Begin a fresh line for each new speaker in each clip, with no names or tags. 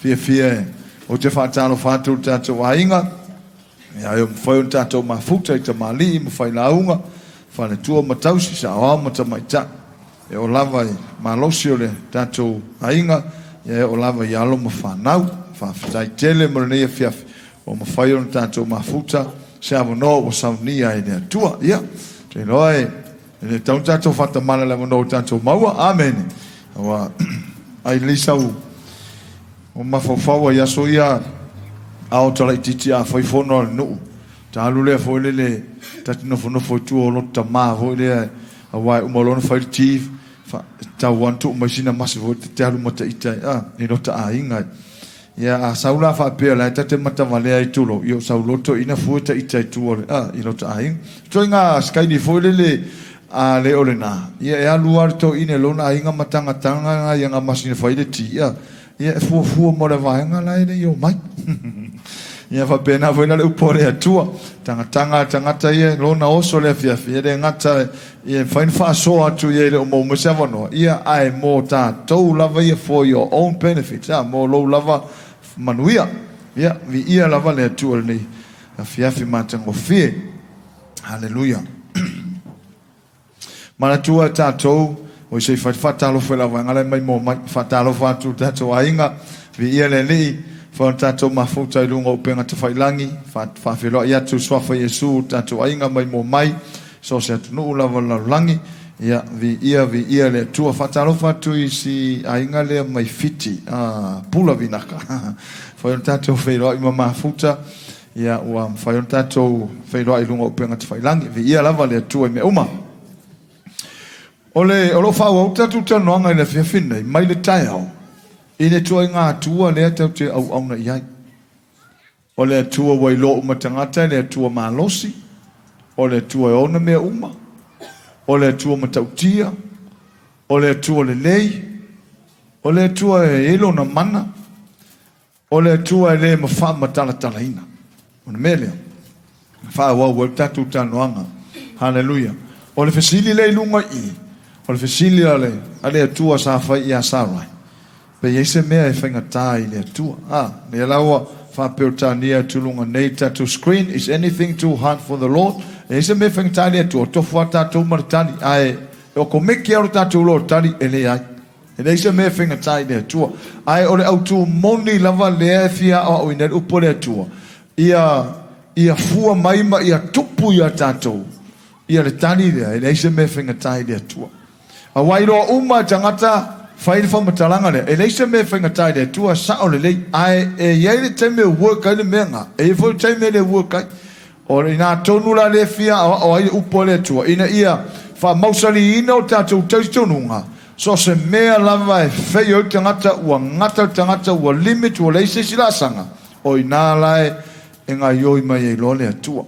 Fiafia e. Ou te faatalofa atu i le tatou aiga, ia e mafai ona tatou mafuta i tamalii ma failauga, faletua ma tausi, saoao ma tamaitai. E oo lava i malosi o le tatou aiga, ia e oo lava i alo ma fanau. Faafetai tele mo lenei afiafi ua mafai ona tatou mafuta se avanoa ua saunia e le Atua. Ia, ou te iloa e le tatau ona tatou faatamala i le avanoa ua tatou maua. Amene. Ua ai lelei sau o mafaufau ai aso ia a o talaitiiti a fai fono a le nuu. Ta alu lea foi lele ta te nofonofo i tua o loto tama foi lea aua e uma loa ona fai le ti tau lava ona tuu mai sina masi foi ta te alu ma ita i lota aiga. Ia a sau la faapea la e ta te matavalea ai tulou, ia o sau loto ina fua ta ita i tua i lota aiga. Ituaiga sikaini foi lele a le o lena, ia e alu lava le toeaina i lona aiga ma tagataga ia nga masina fai le ti, ia e fuafua mo le vaega la e le i omai. Ia faapena foi la le upu a le Atua, tagataga a tagata ia lona oso le afiafi, e le gata ia e mafai ona faasoa atu ia e le o maua mai se avanoa, ia ae mo tatou lava ia for your own benefit, mo lou lava manuia. Ia, viia lava le Atua i lenei afiafi matagofie. Haleluia. Manatua e tatou, oi se i fai le faatalofa i le auvaega la e maimoa mai. Faatalofa atu i le tatou aiga, viia le Alii, fai ona tatou mafuta i luga o upega tafailagi, faafeiloai atu i le Suafa Iesu i le tatou aiga maimoa mai, so o se atunuu lava o le lalolagi. Ia, viia, viia le Atua. Faatalofa atu i si aiga lea mai Fiti, Pula Vinaka. Fai ona tatou feiloai ma mafuta. Ia, ua mafai ona tatou feiloai i luga o upega tafailagi. Viia lava le Atua i mea uma. O le, o lo o faaauau le tatou talanoaga i le afiafi lenei, mai le taeao, i le ituaiga Atua lea tatou te auauna i ai. O le Atua ua iloa uma tagata e le Atua malosi, o le Atua e ona mea uma, o le Atua matautia, o le Atua lelei, o le Atua e i ai lona mana, O le Atua e le faamatalatalaina. O le mea lea, e faaauau ai le tatou talanoaga. Haleluia. O le fesili lea i luga i i, o le fesili a le, a le Atua sa fai ia Sarai, pe i ai se mea e faigata i le Atua. A, lea la ua faapeutania atu i luga nei le tatou screen, is anything too hard for the Lord? E i ai se mea e faigata i le Atua, tofu lava tatou ma le tali, ae e okomeki lava lo tatou iloa o le tali, e leai. E leai se mea e faigata i le Atua. Ae o le autu moni lava lea e fia aoaoina ai le upu a le Atua, ia, ia fua mai ma ia tupu iā tatou ia le tali lea, e leai se mea e faigata i le Atua. Aua iloa uma e tagata fai le faamatalaga lea, e leai se mea e faigata i le Atua, sao lelei, ae e i ai le taimi e work ai le mea lena, e i ai foi le taimi e le work ai. O i ina tonu la lea e fia aoao ai le upu a le Atua, ina ia faamausaliina o tatou talitonuga, so o se mea lava e faia ai le tagata, ua gata le tagata, ua limit, ua leai se isi laasaga, o ina la e gaioi mai ai loa le Atua.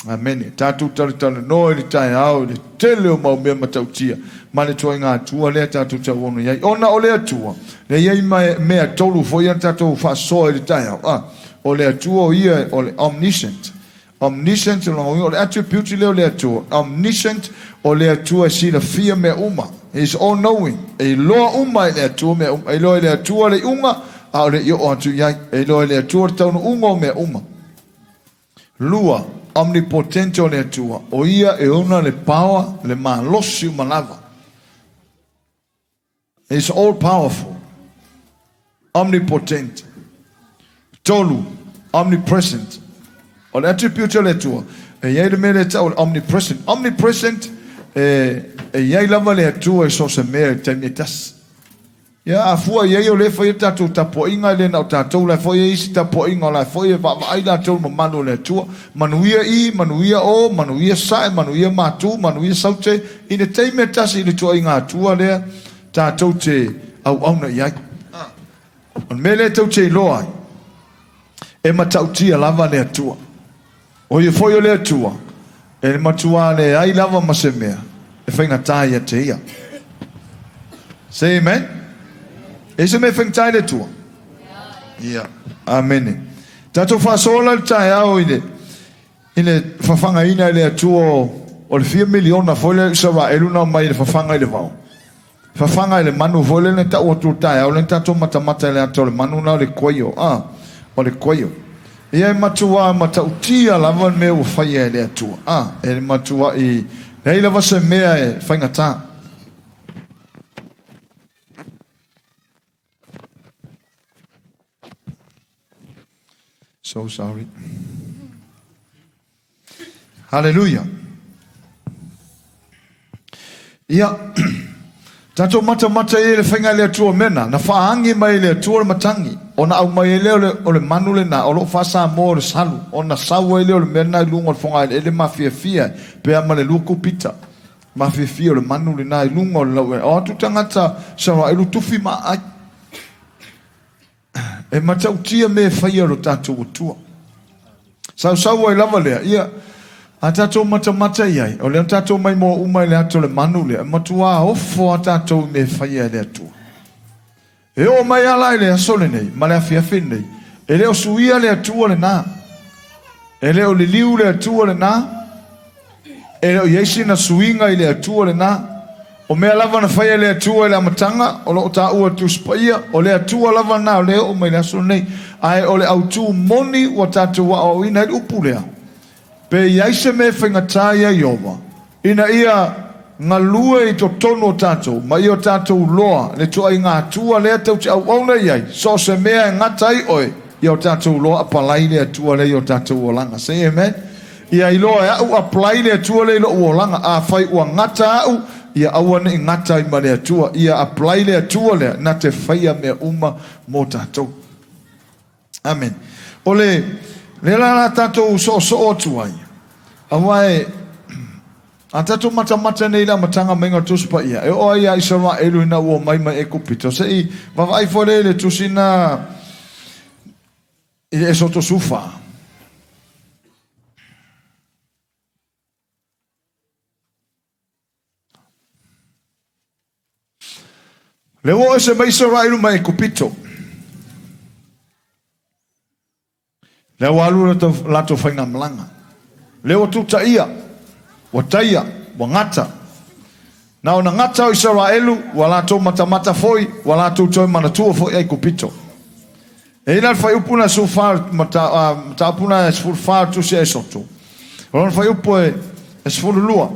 Amene. Tatou talatalanoa i le taeao i le tele o mau mea matautia ma le ituaiga Atua lea tatou te auauna i ai. Ona o le Atua, lea e i ai mea tolu foi ia na tatou faasoa i le taeao. A, o le Atua o Ia o le omniscient. Omniscient o lona uiga o le attribute lea o le Atua. Omniscient o le Atua e silafia mea uma. He is all knowing. E iloa uma e le Atua mea uma. E iloa e le Atua le iuga a o le i oo atu i ai. E iloa e le Atua le taunuuga o mea uma. Lua, omnipotent o le Atua, o Ia e ona le power, le malosi uma lava. He is all powerful, omnipotent. Tolu, omnipresent. O le attribute o le Atua, e i ai le mea lea e tau o le omnipresent. Omnipresent, e i ai lava le Atua i so o se mea i le taimi e tasi. Ia, a fua i ai o lea e fai ai tatou tapuaiga, e le na o tatou, la e foi e i ai isi tapuaiga o la e foi e vaavaai latou i le mamalu o le Atua. Manuia i, manuia o, manuia sae, manuia matu, manuia saute, i le taimi e tasi i le ituaiga Atua lea tatou te auauna i ai. O le mea lea tou te iloa ai, e matautia lava le Atua. O ia foi o le Atua, e matuā leai lava ma se mea e faigata ia te ia. Say amen. E i se mea e faigata i le Atua? Ia. Amene. Tatou faasoa la le taeao i le, i le fafagaina e le Atua o, o le fia miliona foi lea Isaraelu na omai i le fafaga i le vao. Fafaga i le manu foi lea na tau atu i le taeao lea na tatou matamata i le ata o le manu lena o le koio, a, o le koio. Ia e matuā matautia lava le mea ua faia e le Atua, a, e matua'i leai lava se mea e faigata. So sorry. Hallelujah. Ia, tatou matamata i le faiga e le Atua mena, na faaagi mai e le Atua le matagi, ona aumai ai lea o le, o le manu lena, o loo faa-Samoa o le salu, ona sau ai lea o le mea lena i luga o le fogaeleele mafiafia, pe a ma le lua kupita. Mafiafia o le manu lena i luga o le laueleele. O atu tagata Isaraelu tufi ma aai. E matautia mea e faia e lo tatou Atua. Sausau ai lava lea, ia, a tatou matamata i ai, o lea na tatou maimoa uma i le ata o le manu lea, e matuā ofo a tatou i mea e faia e le Atua. E oo mai lava la i le aso lenei ma le afiafi lenei, e le o suia le Atua lena. E le o liliu le Atua lena. E le o i ai sina suiga i le Atua lena. O mea lava na faia e le Atua i le amataga, o lo o taua i le Tusi Paia, o le Atua lava lena o lea e oo mai i le aso lenei. Ae o le autu moni ua tatou aoaoina ai le upu lea, pe i ai se mea e faigata ia Ieova, ina ia galue i totonu o tatou ma ia o tatou loa le ituaiga Atua lea tou te auauna i ai, so o se mea e gata ai oe, ia o tatou loa apalai le Atua lea i o tatou olaga. Say amen. Ia iloa e a'u apply le Atua lea i lo'u olaga. Afai ua gata a'u, ia aua ne i gata ai ma le Atua. Ia apply le Atua lea na te faia mea uma mo tatou. Amen. O le lea la la tatou soosoo atu ai, aua e a tatou matamata nei i le amataga maiga o le Tusi Paia, e oo ai ia Isaraelu ina ua omai mai Ekupito, se i vaavaai foi lea i le tusi na I le Esoto 14. Lea ua oo ese mai Isaraelu mai Ekupito. Lea ua alu latou faigamalaga. Lea ua tutaia, ua taia, ua gata. Na ona gata o Isaraelu, ua latou matamata foi, ua latou toe manatua foi Aikupito. E i ai la le fuaiupu na 14, mataupu na 14 o le Tusi a Esoto. O lona fuaiupu e 12.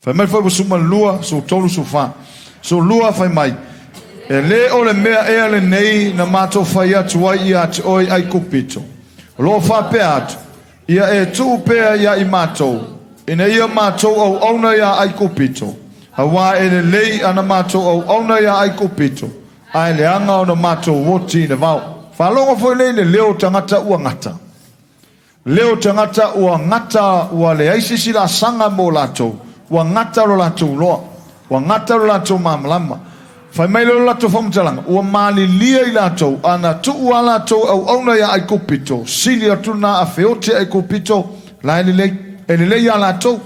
Fai mai le fuaiupu 12, 13, 14. 12 fai mai, E le o le mea ea lenei na matou fai atu ai ia te oe i Aikupito, o lo o faapea atu, Ia e tuu pea ia i matou, ina ia matou auauna iā Aikupito, auā e lelei ana matou auauna iā Aikupito, ae leaga ona matou oti i le vao. Faalogo foi lea i le leo o tagata ua gata. Leo o tagata ua gata ua leai se isi laasaga mo latou, ua gata lo latou loa, ua gata lo latou malamalama. Fai mai lea o le latou faamatalaga, ua malilia i latou, a na tuu lava latou auauna iā Aikupito, sili atu lena a feoti e Aikupito, la e lelei, e lelei iā latou,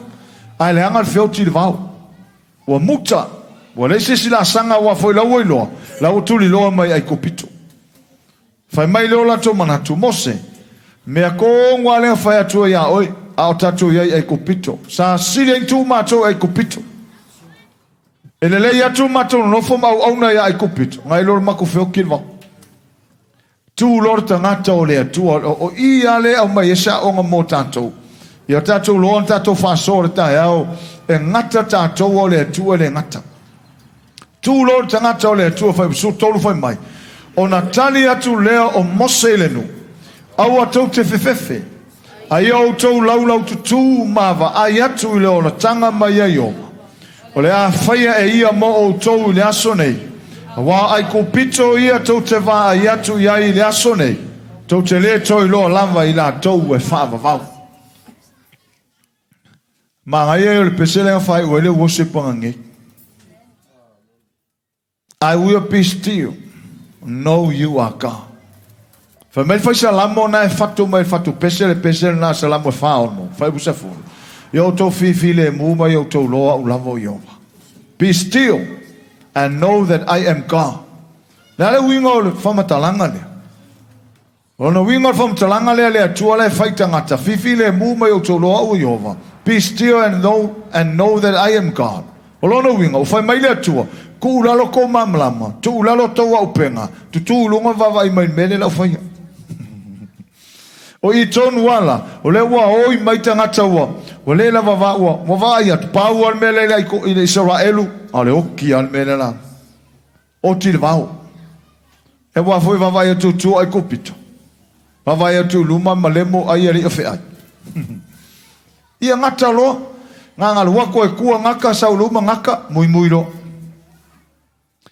ae leaga le feoti i le vao. Ua muta, ua leai se isi laasaga aua foi la ua iloa, la ua tuliloa mai Aikupito. Fai mai lea o latou manatu, Mose, mea kogu lava lea na fai atu ai iā oe, a o tatou i ai i Aikupito. Sa sili ai ona tuu matou i Aikupito. E lelei atu le matou nonofo ma auauna ia Aikupito, nai lo le matou feoti i le vao. Tu loa le tagata o le Atua, o i lava lea e aumai ai se aoga mo tatou. Ia tatou loa ona tatou faasoa i le taeao, e gata tatou a o le Atua e le gata. Tu loa le tagata o le Atua fai 13 fai mai, ona tali atu lea o Mose i le nuu, Aua tou te fefefe, A ia outou laulaututū ma vaai atu i le olataga mai ai Ieova, o le a faia e ia mo outou i le aso nei, aua o Aikupito ia tou te vaai atu i ai i le aso nei, tou te lē toe iloa lava i latou e faavavau. Manaia ia o le pese lea na faaiu ai le worship ananei. I will be still, know you are God. Fai mai le fai salamo na e fatu mai le fatu pese le pese lena salamo e 46, fuaiupu 10. Ia outou fifilemu ma ia outou loa au lava o Ieova. Be still and know that I am God. Le a le uiga o le faamatalaga lea? O lona uiga o le faamatalaga lea, le Atua la e fai tagata, fifilemu ma ia outou loa au o Ieova. Be still and know, and know that I am God. O lona uiga, ua fai mai le Atua, Tuu i lalo tou malamalama, tuu i lalo tou auupega, tutū i luga ma vaavaai mai i le mea lea o le a ou faia. O i tonu lava la, o lea ua oi mai tagata ua ua le lava va ua ua vaai atu, pau lava le mea lea i le Isaraelu, a o le oti lava le mea lea la. Oti i le vao. E aua foi vaavaai atu i tua o Aikupito, vaavaai atu i luma ma lemo ai alii o feai. Ia gata loa, gagalu atu e tua gata sau luma gata, muimui loa.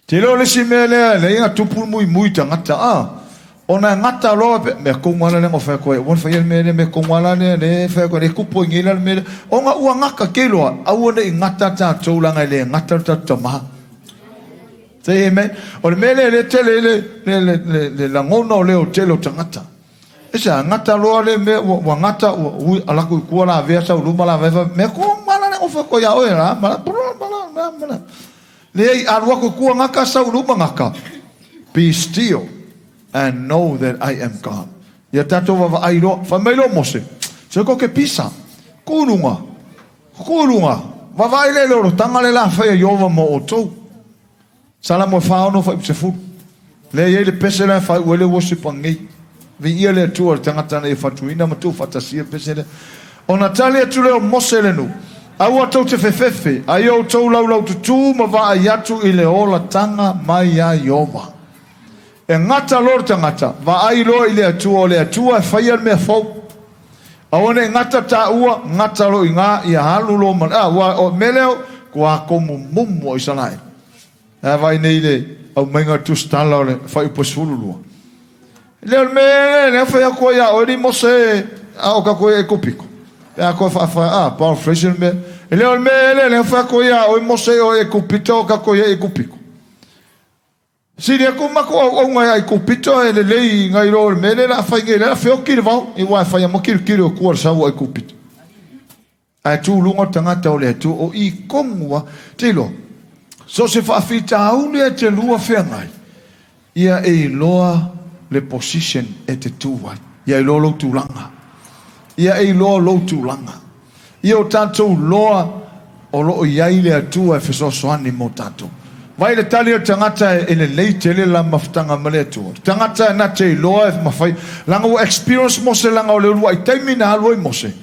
Te iloa o le isi mea lea e leai na tupu le muimui tagata a, ona e gata loa pe, mea tonu lava lea na fai atu ai, aua le faia le mea lea, mea tonu lava lea lea e fai atu ai, e tupu ai nei la le mea lea. Ona ua gata, te iloa, aua ne i gata tatou leaga e le gata le tatou Tama. Say amen. O le mea lea lea tele ai le, le, le, le, le lagona o leo tele o tagata. E se a gata loa le mea ua, ua gata ua ui ala ku kua la vea sau luma la vea mea ko mala le ofa ko ia oe la mala mala mala mala. Leai alu aku kua gata sau luma gata. Be still and know that I am God. Ia tatou vaavaai loa. Fai mai loa Mose, se ko ke pisa. Ku lunga. Ku lunga. Vaavaai le lolotaga le la faia Iova mo outou. Salamo e 46 fuaiupu 10. Lea e i ai le pese lea e faaiu ai le worship anei. Viia le Atua i le tagata na ia fatuina ma tuufaatasia le pese lea. Ona tali atu lea o Mose i le nuu, Aua tou te fefefe, a ia outou laulaututū ma vaai atu i le olataga mai a Ieova. E gata loa le tagata, vaai loa i le Atua, o le Atua e faia le mea fou. Aua ne i gata taua, gata loa i ina, ia alu loa ma le, a, ua, o le mea lea, ua tomumumu o Isaraelu. Ae vaai nei i le aumaiga o le tusitala o le fuaiupu e 12. Lea o le mea lea fai atu ai ia oe Mose a o tatou i Aikupito. Pe a toe faafa, a, paraphrase le mea. E le o le mea lea lea fai atu ai ia oe Mose o Aikupito o tatou i Aikupito. Sili atu matou auauna i Aikupito e lelei nai lo le mea lea o le a fai nei, lea o le a feoti le vao, aua e fai lava ma tilotilo i tua i le sau o Aikupito. Ae tu i luga o le tagata o le Atua, o i tonu lava. Te iloa, so o se faafitauli e te lua feagai, ia e iloa le position e te tu ai. Ia iloa lou tulaga. Ia e iloa lou tulaga. Ia o tatou iloa o lo o i ai le Atua e fesoasoani mo tatou. Vaai le tali a le tagata e lelei tele le mafutaga ma le Atua. Le tagata na te iloa e mafai, leaga ua experience Mose leaga o le uluai taimi na alu ai Mose,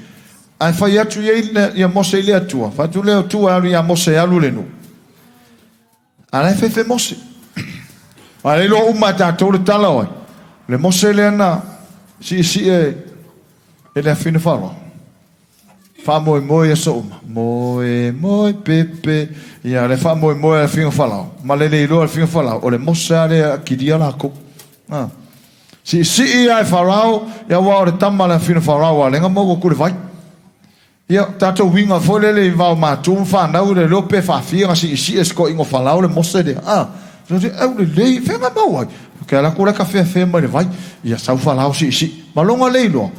Ae fai atu i ai ia Mose i le Atua, fai atu le Atua e alu ia Mose e alu le nuu. A la e fefe Mose. A le iloa uma e tatou le tala o ai. Le Mose lea na siisii e le afine Farao. Faamoemoe i aso uma. Moe, moe, pepe. Ia, le faamoemoe a le afine Farao. Ma le le iloa e le afine Farao, o le Mose lava lea e akilia lakou. Ah. Siisii ia e Farao, ia aua o le tama a le afine Farao a lenga maua ku le vai. Ia, tatou uiga foi lele i vao matua ma fanau le leo pe faafia na siisii e se toeaina o Farao le Mose lea. Ah, au lelei, fea na maua ai? Ke ala atu la ka feafea mai le vai. Ia sau Farao siisii. Ma lona le iloa,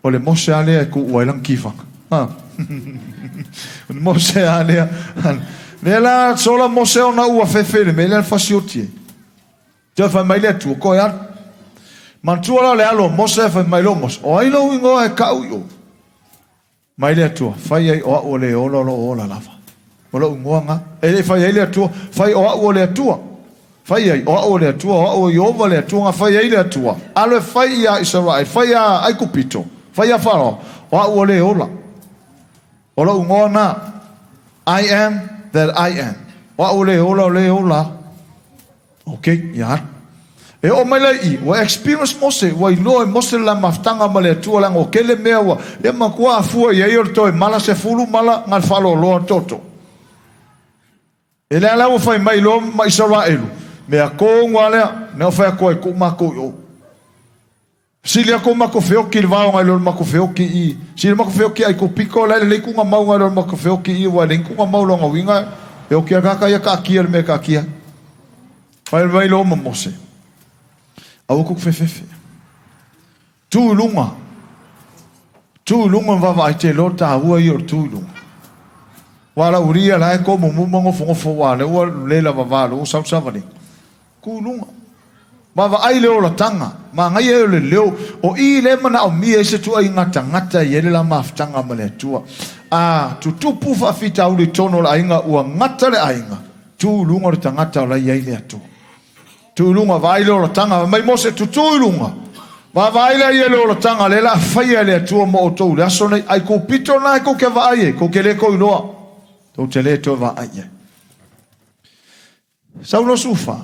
o le Mose a lea e tuu ai lana tifaga. Ah. O le Mose a lea. Lea la sola Mose ona ua fefe i le mea lea na fasioti ai. Toe fai mai le Atua, Toe alu. Manatua la o le alo o Mose, fai mai loa Mose, O ai lou igoa e kau i o? Mai le Atua, Fai ai o au o le ola o loo ola lava. O lou igoa nga. E le i fai ai le Atua, Fai o au o le Atua. Fai ai, o au o le Atua, o au o Ieova le Atua nga. Fai ai le Atua, Alu e fai iā Isaraelu, fai iā Aikupito, fai iā Faraoa, o au o le ola. O lou igoa na, I am that I am. O au o le ola o le ola. Ok, ia alu. E oo mai la i i, ua experience Mose, ua iloa e Mose le la mafutaga ma le Atua leaga ua tele mea ua, ia matua afua i ai o le toe mala 10 mala na le faaloaloa toto. E lea la ua fai mai loa ma Isaraelu, mea tonu lava lea, na o fai atu ai tuu matou i o. Sili atu o matou feoki i le vao nai lo le matou feoki i. Sili matou feoki ai kou piko la e lelei kuga mau nai lo le matou feoki i aua e leai ni kuga mau lona uiga e oki a kaka ia kaakia le mea e kaakia ai. Fai mai loa ma Mose, Aua kou fefefe. Tu i luga. Tu i luga ma vaavaai te iloa le taua ia o le tu i luga. Aua la uria la e komumu ma nofonofo aua lea ua le lava va lea ua sau le savaliga. Tu i luga. Vaavaai le olataga, manaia ai o le leo, o i lea e manaomia ai se tuuaiga tagata e i ai le la mafutaga ma le Atua. A tutupu faafitauli i totonu o le aiga, ua gata le aiga, tu i luga le tagata o la e i ai le Atua. Tu i luga, vaai le olataga, fai mai Mose, tutū i luga. Vaavaai laia i le olataga, lea o le a faia e le Atua mo outou i le aso nei. Ai kou pito lena e kou te vaai ai, kou te le toe iloa, tou te le toe vaai i ai. Sau loa 14,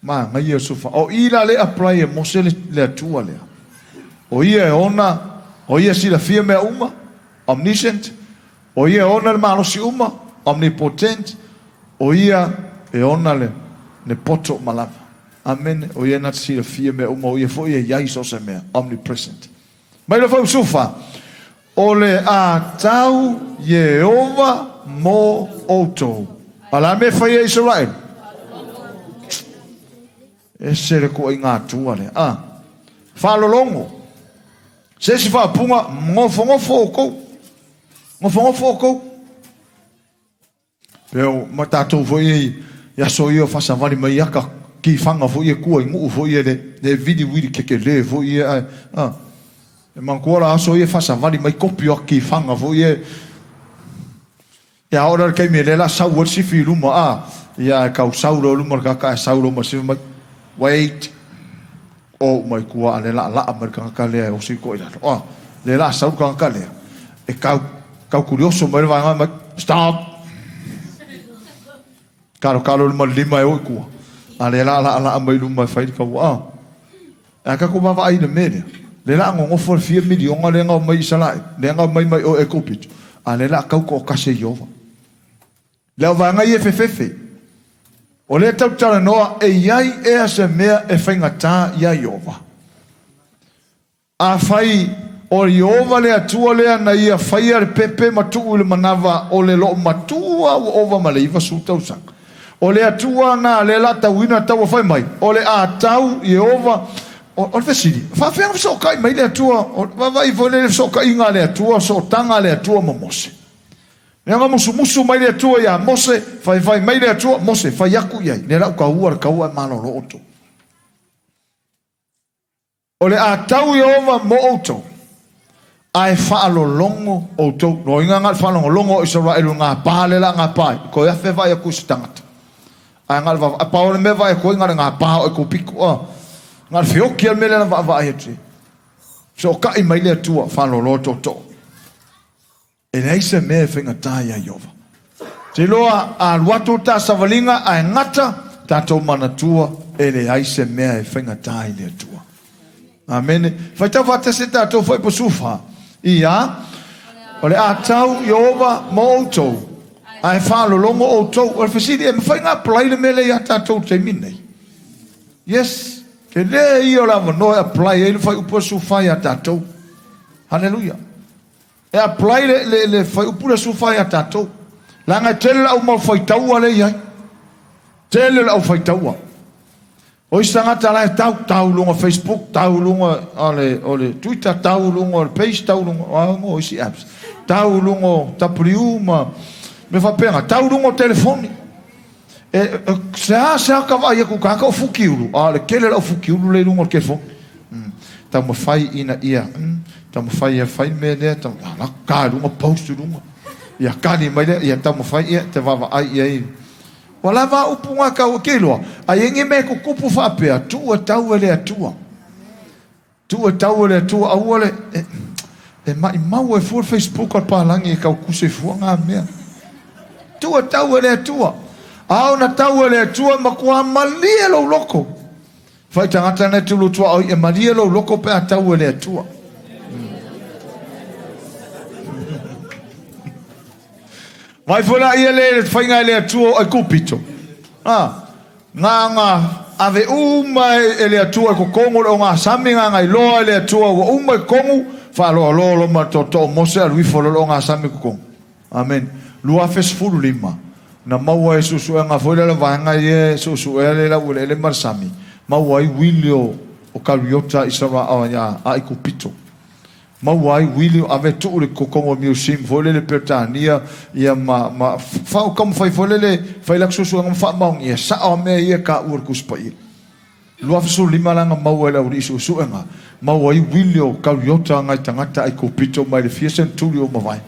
manaia le 14. O i la lea e apply e Mose le, le Atua lea. O ia e ona, o ia e silafia mea uma, omniscient, o ia e ona le malosi uma, omnipotent, o ia e ona le, le poto uma lava. Amene. O ia na te silafia mea uma, o ia foi e i ai so o se mea, omnipresent. Mai le foi 14, O le a tau Ieova mo outou. A o le a le mea e fai e Isaraelu? Ese le ituaiga Atua lea. A. Faalologo. Se isi faaupuga, nofonofo outou. Nofonofo outou. Peo ma tatou foi i aso ia o faasavali mai aka kifaga foi ia tua i nuu foi ia le le viliwili kekele foi ia ae a e manatua la aso ia faasavali mai kopi o aka kifaga foi ia ia oo lea i le taimi lea la sau ai le sifi i luma a ia ae tau sau loa i luma le tagata ae sau loa ma le sifi mai wait oo mai tua a lea la laa mai le tagata lea e osi toa i lalo a lea la sau le tagata lea e tau tau tulioso mai le vaega mai stop kalokalo le ma le lima e o i tua a lea la laa laa mai luma e fai le taua a a tatou vaavaai i le mea lea lea la nonofo le fia miliona lea na omai i Isaraelu lea na omai mai o Ekopito a lea la tau toatasi e Ieova. Le au vaega ia e fefefe. O lea tatou te talanoa e i ai ea se mea e faigata iā Ieova? Afai o Ieova le Atua lea na ia faia le pepe ma tuu i le manava o le loomatua ua ova ma le 90 tausaga, o le Atua na lea la tauina taua fai mai, o le a tau Ieova. O le fesili, e faafefea ona fesootai mai le Atua? Vaavaai foi lea i le fesootaiga a le Atua, sootaga a le Atua ma Mose. Lea na musumusu mai le Atua iā Mose, Faifai mai le Atua, Mose, fai atu i ai, lea la u taua le taua ae malolo outou. O le a tau Ieova mo outou, ae faalologo outou. Loiga na o le faalogologo o Isaraelu i gapa lea la gapa ai, toe afe vaai atu i se tagata. Ae na o le vaavaai, pau o le mea vaai atu ai na o le gapa o Aikupito. Na o le feoti lava le mea lea na vaavaai atu ai. Fesootai mai le Atua, faalolo tootoo. E leai se mea e faigata iā Ieova. Ou te iloa a alu atu le ta savaliga ae gata, tatou manatua e leai se mea e faigata i le Atua. Amene. Faitau faatasi tatou foi po sufa. Ia, o le a tau Ieova mo outou, ae faalologo outou. O le fesili, e mafai ona apply le mea lea iā tatou i le taimi lenei? Yes, tele ia o le avanoa e apply ai le fuaiupu o le 14 iā tatou. Haleluia. E apply le, le, le fuaiupu le 14 iā tatou. Leaga e tele le au mau faitaua lea e i ai. Tele le au faitaua. O isi tagata la e tau, tau i luga o Facebook, tau i luga o le, o le Twitter, tau i luga o le page, tau i luga o, o isi apps, tau i luga o W ma mea faapena, tau i luga o telefoni. E, e, se a se a ka vaai atu i tagata o fukiulu, a o le tele o le au fukiulu lea i luga o le telefoni. Taumafai ina ia, taumafai ia fai le mea lea, tau, a, ta i luga, post i luga. Ia kali mai lea, ia taumafai ia te vaavaai i ai. Ua lava a upu na tau, e te iloa, a i ai ni mea e tutupu faapea, tuu e tau e le Atua. Tuu e tau e le Atua, aua le, e, e maimau ai fua le Facebook a le palagi e tau tusi ai fua na mea. Tuu e tau e le Atua. A ona tau e le Atua, e matua malie lou loto. Fai tagata na e tulu tuaoi, e malie lou loto pe a tau e le Atua. Vai foi la ia le faiga e le Atua o Aikupito. Ah, Na nga ave uma e le Atua i totonu o le ogasami, na nga iloa e le Atua ua uma i totonu, faaloaloa loa ma le tootoo o Mose alu ifo loa le ogasami i totonu. Amene. 2015, na maua e suesuega foi lea le vaega ia e suesuea le laueleele ma le sami, maua ai uili o Kariota a Aikupito. Maua ai uili o ave tuu i le totonu o museum foi lele Peretania ia ma ma taumafai foi lele fai latou suesuega ma faamaonia e sao a mea ia e taua i le Tusi Paia. 2015 la na maua e le aualii suesuega maua ai uili o Kariota nai tagata Aikupito mai le fia seneturi ua mavae.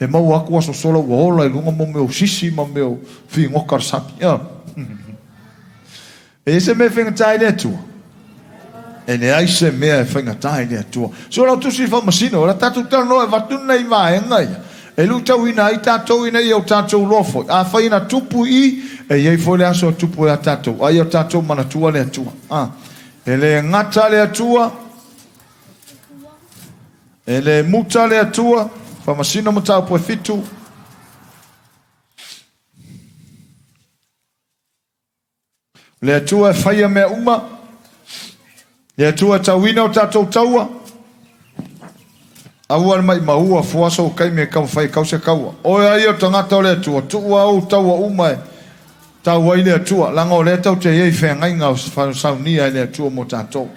E maua atu aso sola ua ola i luga mo mea o sisi ma mea o figota o le sami. Ioe. E i ai se mea e faigata ai le Atua? E leai se mea e faigata ai le Atua. So lau tusi faamasino, o le tatou talanoa e avatu nei vaega ia, e luitauina ai tatou ina ia o tatou iloa foi, afai na tupu i i, e i ai foi le aso e tupu ai ia tatou, a ia o tatou manatua le Atua. A, e le gata le Atua, e le muta le Atua, Faamasino mataupu e fitu. O le Atua e faia mea uma, le Atua e tauina o tatou taua, aua le maimaua fua sou taimi e taumafai e tau se taua. Oe a ia o tagata o le Atua, tuua ou taua uma e tau ai le Atua, leaga o lea tatou te i ai i feagaiga o saunia e le Atua mo tatou.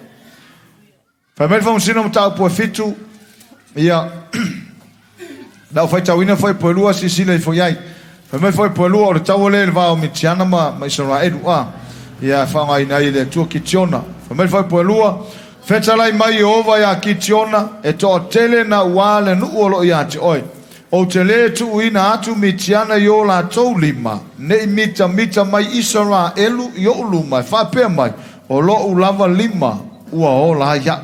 Fai mai le Faamasino mataupu e fitu, ia, na ou faitauina fuaiupu e lua, silasila ifo i ai. Fai mai fuaiupu e lua, o le taua lea i le va o Mitiana ma, ma Isaraelu, a, ia, e faaaogaina ai e le Atua Kitiona. Fai mai le fuaiupu e lua, Fetalai mai Ieova iā Kitiona, e toatele nauā le nuu o lo o ia te oe. Ou te lē tuuina atu Mitiana i ō latou lima, ne i mitamita mai Isaraelu i oʻu luma e faapea mai, O loʻu lava lima ua ola ai aʻu.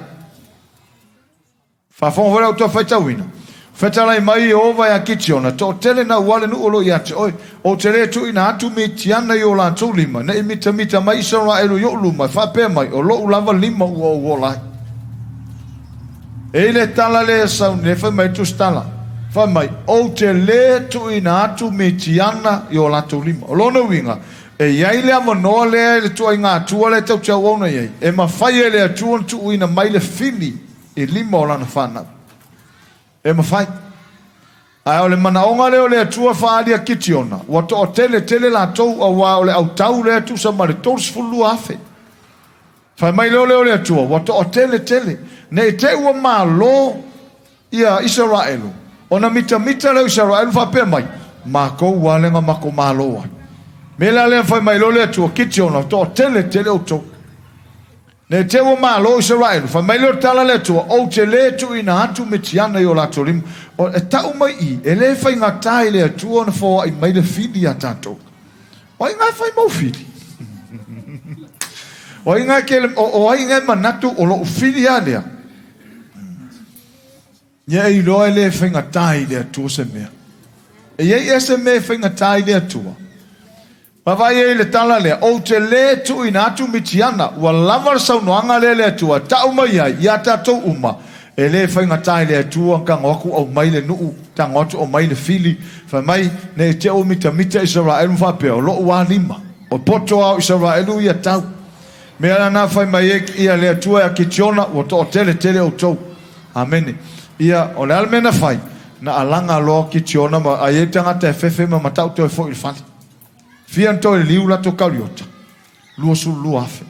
Faafofoga foi la outou faitauina. Fetalai mai Ieova iā Kitiona, Toatele naua le nuu o lo o ia te oe. Ou te lē tuuina atu Mitiana i ō latou lima, ne i mitamita mai Isaraelu i oʻu luma e faapea mai, O loʻu lava lima ua ou ola ai. E i le tala lea e sau nei, fai mai tusitala, fai mai, Ou te lē tuuina atu Mitiana i o latou lima. O lona uiga, e i ai le avanoa lea i le ituaiga Atua lea tatou te auauna i ai, e mafai e le Atua ona tuuina mai le fili i lima o Lana fanau. E mafai. Ae o le manaoga lea o le Atua faaali a Kitiona, ua toatele tele latou, auā o le autau lea e tusa ma le 32,000. Fai mai loa lea o le Atua, ua toatele tele, ne i te i ua malo ia Isaraelu, ona mitamita lea o Isaraelu faapea mai, Matou ua ale na matou malo ai. Mea la lea fai mai loa le Atua, Kitiona, ua toatele tele outou. Ne i te i ua malo Isaraelu, fai mai lea o le tala a le Atua, Ou te lē tuuina atu Mitiana i o latou lima. O, e tau mai i, e lē faigata i le Atua ona foai mai le fili iā tatou. O ai ngā e fai mau fili? O ai ngā ke, o, o ai ngā e manatu o loʻu fili a lea? Ia e iloa e lē faigata i le Atua se mea. E i ai ea se mea e faigata i le Atua? Vaavaai ai i le tala lea, Ou te lē tuuina atu Mitiana, ua lava le saunoaga lea le Atua e tau mai ai iā tatou uma, e lē faigata i le Atua tago atu aumai le nuu, tago atu aumai le fili, fai mai, ne i te i ua mitamita Isaraelu ma faapea, o loʻu lava lima, o poto lava o Isaraelu ia tau. Mea la na fai mai ai ia le Atua ia Kitiona, ua toatele tele outou. Amene. Ia, o le a le mea na fai? Na alaga loa Kitiona ma ai ai tagata e fefe ma matau toe foi i le fale. Fia na toe liliu latou kaliota? 22,000.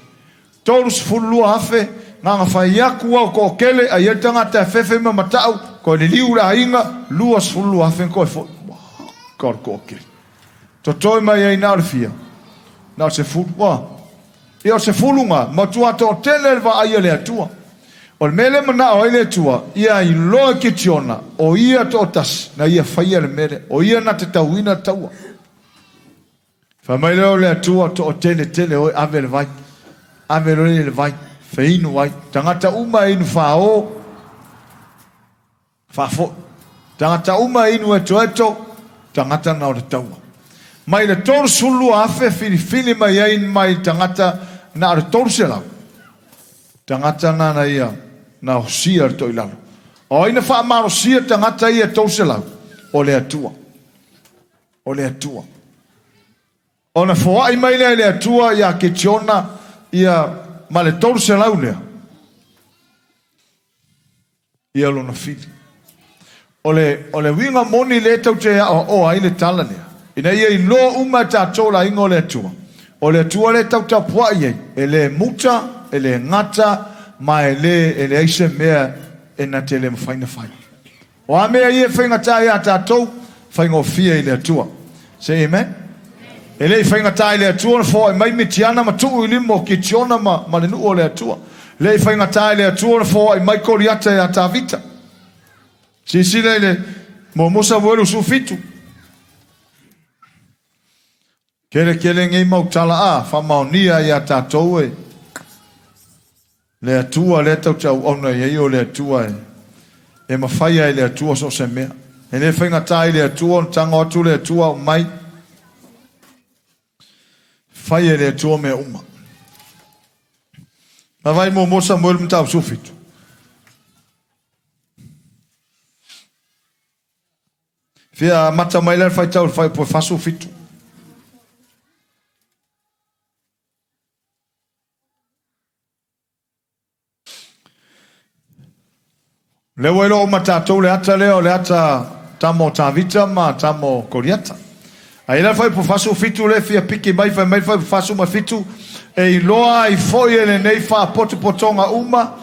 32,000 na na fai atu au toatele ai ai tagata e fefe ma matau, toe liliu le aiga, 22,000 na toe foi. Ka o le toatele. Totoe mai ai na o le fia? Na o le sefulu. Ua. Ia o le sefulu na, matua toatele le vaai a le Atua. O le mea lea e manao ai le Atua, ia iloa e Kitiona, o ia toatasi na ia faia le mea lea, o ia na te tauina le taua. Fai mai lea o le Atua, toatele tele oe, ave le vai, ave loa le vai, feinu ai. Tagata uma e inu fāō, Faafoi. Tagata uma e inu etoeto, tagata na o le taua. Mai le 32,000 filifili mai ai mai tagata na o le 300. Tagata na na ia na osia le toilalo. O ai na faamalosia tagata ia 300? O le Atua. O le Atua. Ona foai mai lea e le Atua iā Kitiona ia ma le 300 lea. Ia lona fili. O le, o le uiga moni lea tou te aoaoa ai le tala lea, ina ia iloa uma e tatou le aiga o le Atua, o le Atua lea e tau tapuai ai, e le muta, e le gata, ma e le, e leai se mea e na te le mafai ona fai. O a mea ia e faigata iā tatou, faigofie i le Atua. Say amen. E le i faigata i le Atua ona foai mai Mitiana ma tuu i lima o Kitiona ma, ma le nuu o le Atua. E le i faigata i le Atua ona foai mai Koliata iā Tavita. Silasila i le Muamua Samuelu 17. Keletele nei mau tala a faamaonia iā tatou e le Atua lea tatou te auauna i ai, o le Atua e mafaia e le Atua so o se mea. E le faigata i le Atua ona tago atu le Atua aumai. Fai e le Atua mea uma. Vaavaai muamua Samuelu mataupu 17. Fia amata mai la le faitau i le fuaiupu e 47. Lea ua iloa uma tatou le ata lea o le ata tama o Tavita ma tama o Koliata. Ae i la le fuaiupu 47 lea fia piki mai fai mai le fuaiupu 47 e iloa ai foi e lenei faapotopotoga uma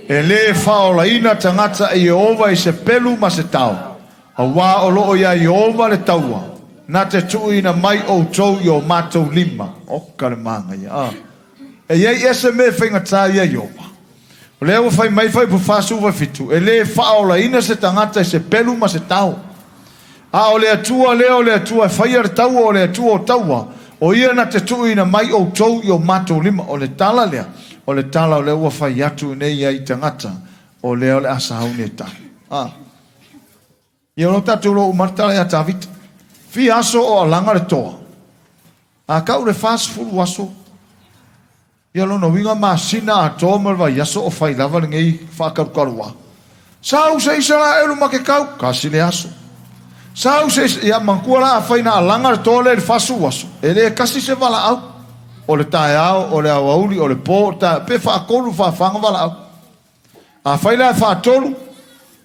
e lē faaolaina tagata e Ieova i se pelu ma se tao, Auā o lo o iā Ieova le taua, na te tuuina mai outou i o matou lima. Oka le manaia, a! E i ai ea se mea e faigata iā Ieova? O lea ua fai mai Fuaiupu 47, e lē faaolaina se tagata i se pelu ma se tao. A o le Atua lea o le Atua e faia le taua, o le Atua o taua, o Ia na te tuuina mai outou i o matou lima. O le tala lea, o le tala o lea ua fai atu nei ai i tagata, o lea o le a sauni e tala. A! Ia o lo tatou iloa uma le tala ia Tavita. Fia aso o alaga le toa. A kau le 40 aso, ia lona uiga masina atoa ma le vaiaso o fai lava lenei faakalukaluā. Sau se Isaraelu ma ke kau, kasi le aso. Sau se ia manatua la afai na alaga le toa lea i le 40 aso, e le kasi se valaau. O le taeao, o le aoauli, o le po, o le taeao, pe faatolu faafa ona valaau. Afai la e faatolu,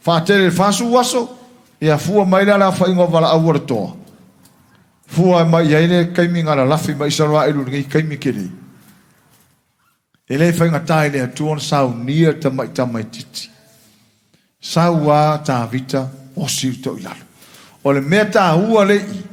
faatele i le 40 aso, ia fua mai la le aofaiga o valaau a le toa. Fua mai i ai le taimi na lalafi mai Isaraelu i lenei taimi tele. E le faigata i le Atua ona saunia le tamai tamaitiiti. Sau a Tavita osi le toilalo. O le mea taua lea i i,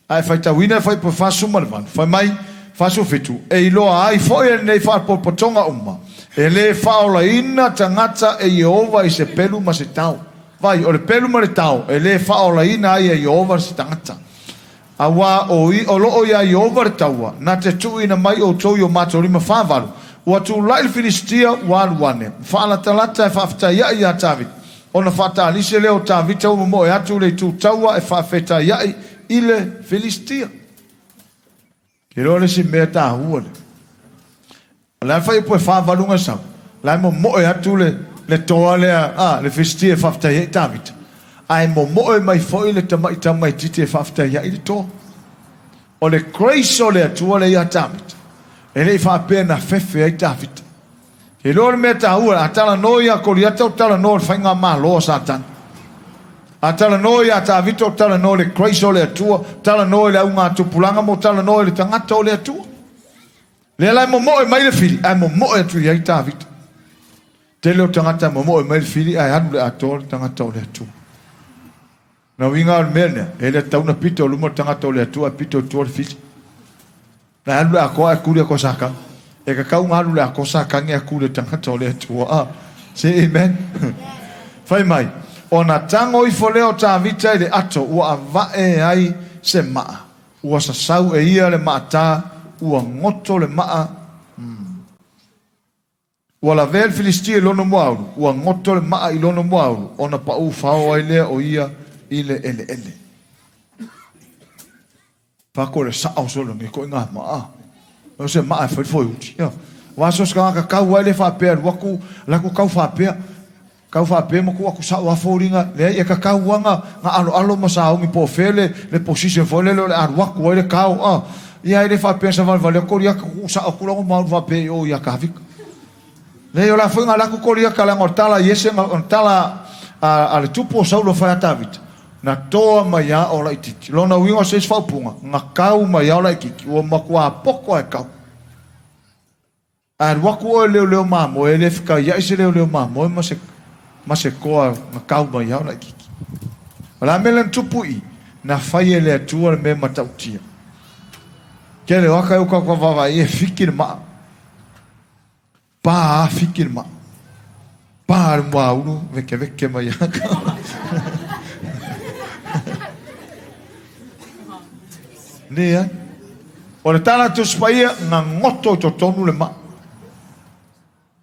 a e faitauina le fuaiupu 48, fai mai, 47, E iloa ai foi e lenei faalapotopotoga uma, e lē faaolaina tagata e Ieova i se pelu ma se tao. Vai, o le pelu ma le tao, e lē faaolaina ai e Ieova se tagata. Auā o, o lo o iā Ieova le taua, na te tuuina mai outou i o matou lima 48. Ua tulai le Filistia, ua alu ane, ma faalatalata e faafetaiaʻi iā Tavita. Ona faatalise lea o Tavita ua momoe atu i le itu taua e faafetaiaʻi i le Filistia. Ke iloa le isi mea taua lea. O le a le fuaiupu e 48 na sau? La e momoe atu le, le toa lea, a, le Filistia e faafetaiaʻi Tavita. Ae momoe mai foi le tamai tamaitiiti e faafetaiaʻi le toa. O le grace o le Atua lea iā Tavita. E le i faapea na fefe ai Tavita. Ke iloa le mea taua, a talanoa iā Koliata o talanoa i le faigamalo a Satani. A talanoa iā Tavita o talanoa i le grace o le Atua, talanoa i le augatupulaga ma o talanoa i le tagata o le Atua. Lea la e momoe mai le fili, ae momoe atu i ai Tavita. Tele o tagata e momoe mai le fili ae alu le atoa le tagata o le Atua. Na uiga o le mea lea, e le tatau ona pito i luma le tagata o le Atua ae pito i tua le fili. Na alu le atoa ae kuli atu a Satani. E tatau ona alu le atoa Satani ae kuli e le tagata o le Atua. Ah, say amen. Fai mai, ona tago ifo lea o Tavita i le ato ua avae ai se maa, ua sasau e ia le maata, ua goto le maa. Ua lavea le Filistia i lona muaulu, ua goto le maa i lona muaulu, ona paū fao ai lea o ia i le eleele. Fako le sao solo nei koʻi ngā maa. O se maa e fai foi uti. Ia. Wa so se tagata kau ai le faapea alu atu, alu atu kau faapea. Kau faapea ma tuu atu sao a foliga, leai e kakau a nga nga aloalo ma saogi po o fea le le position foi lele o le alu atu ai le kao a. Ia e le faapea sa valevale atu koli aka tuu sao atu lago ma alu faapea i o ia Kavika. Leai o la foi nga alu atu koli aka leaga o le tala a Iese nga o le tala a a le tupu o Saulo fai a Tavita, na toa mai a o laititi. Lona uiga o se isi faaupuga, na kau mai a o laititi, ua matua poto a e kau. A alu atu oe leoleo mamoe, e le fekaiaʻi se leoleo mamoe ma se, ma se koa na kau mai ao laititi. O le a mea lea na tupu i i? Na fai e le Atua le mea matautia. Tele o aka e uka ka vaavaai e fiki le maa. Pa a fiki le maa. Pa le muaulu, vekeveke mai aka. Leai. O le tala a le Tusi Paia, na goto i totonu le maa.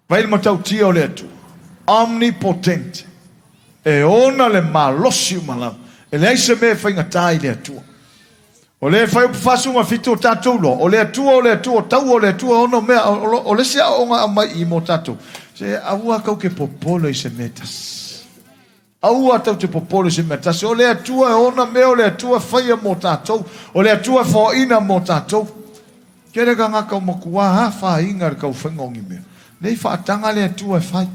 Vaai le matautia o le Atua, omnipotent, e ona le malosi uma lava. E leai se mea e faigata i le Atua. O lea e fai upu 47 o tatou loa, o le Atua, o le Atua, o taua o le Atua, ono mea, o le isi aoaoga e aumai i i mo tatou. Se aua tou te popole i se mea e tasi. Aua tou te popole i se mea tasi. O le Atua e ona mea, o le Atua e faia mo tatou, o le Atua e foaina mo tatou. Tele tagata ua matua afaina i le taufaiga o ni mea. Nei faataga le Atua e fai.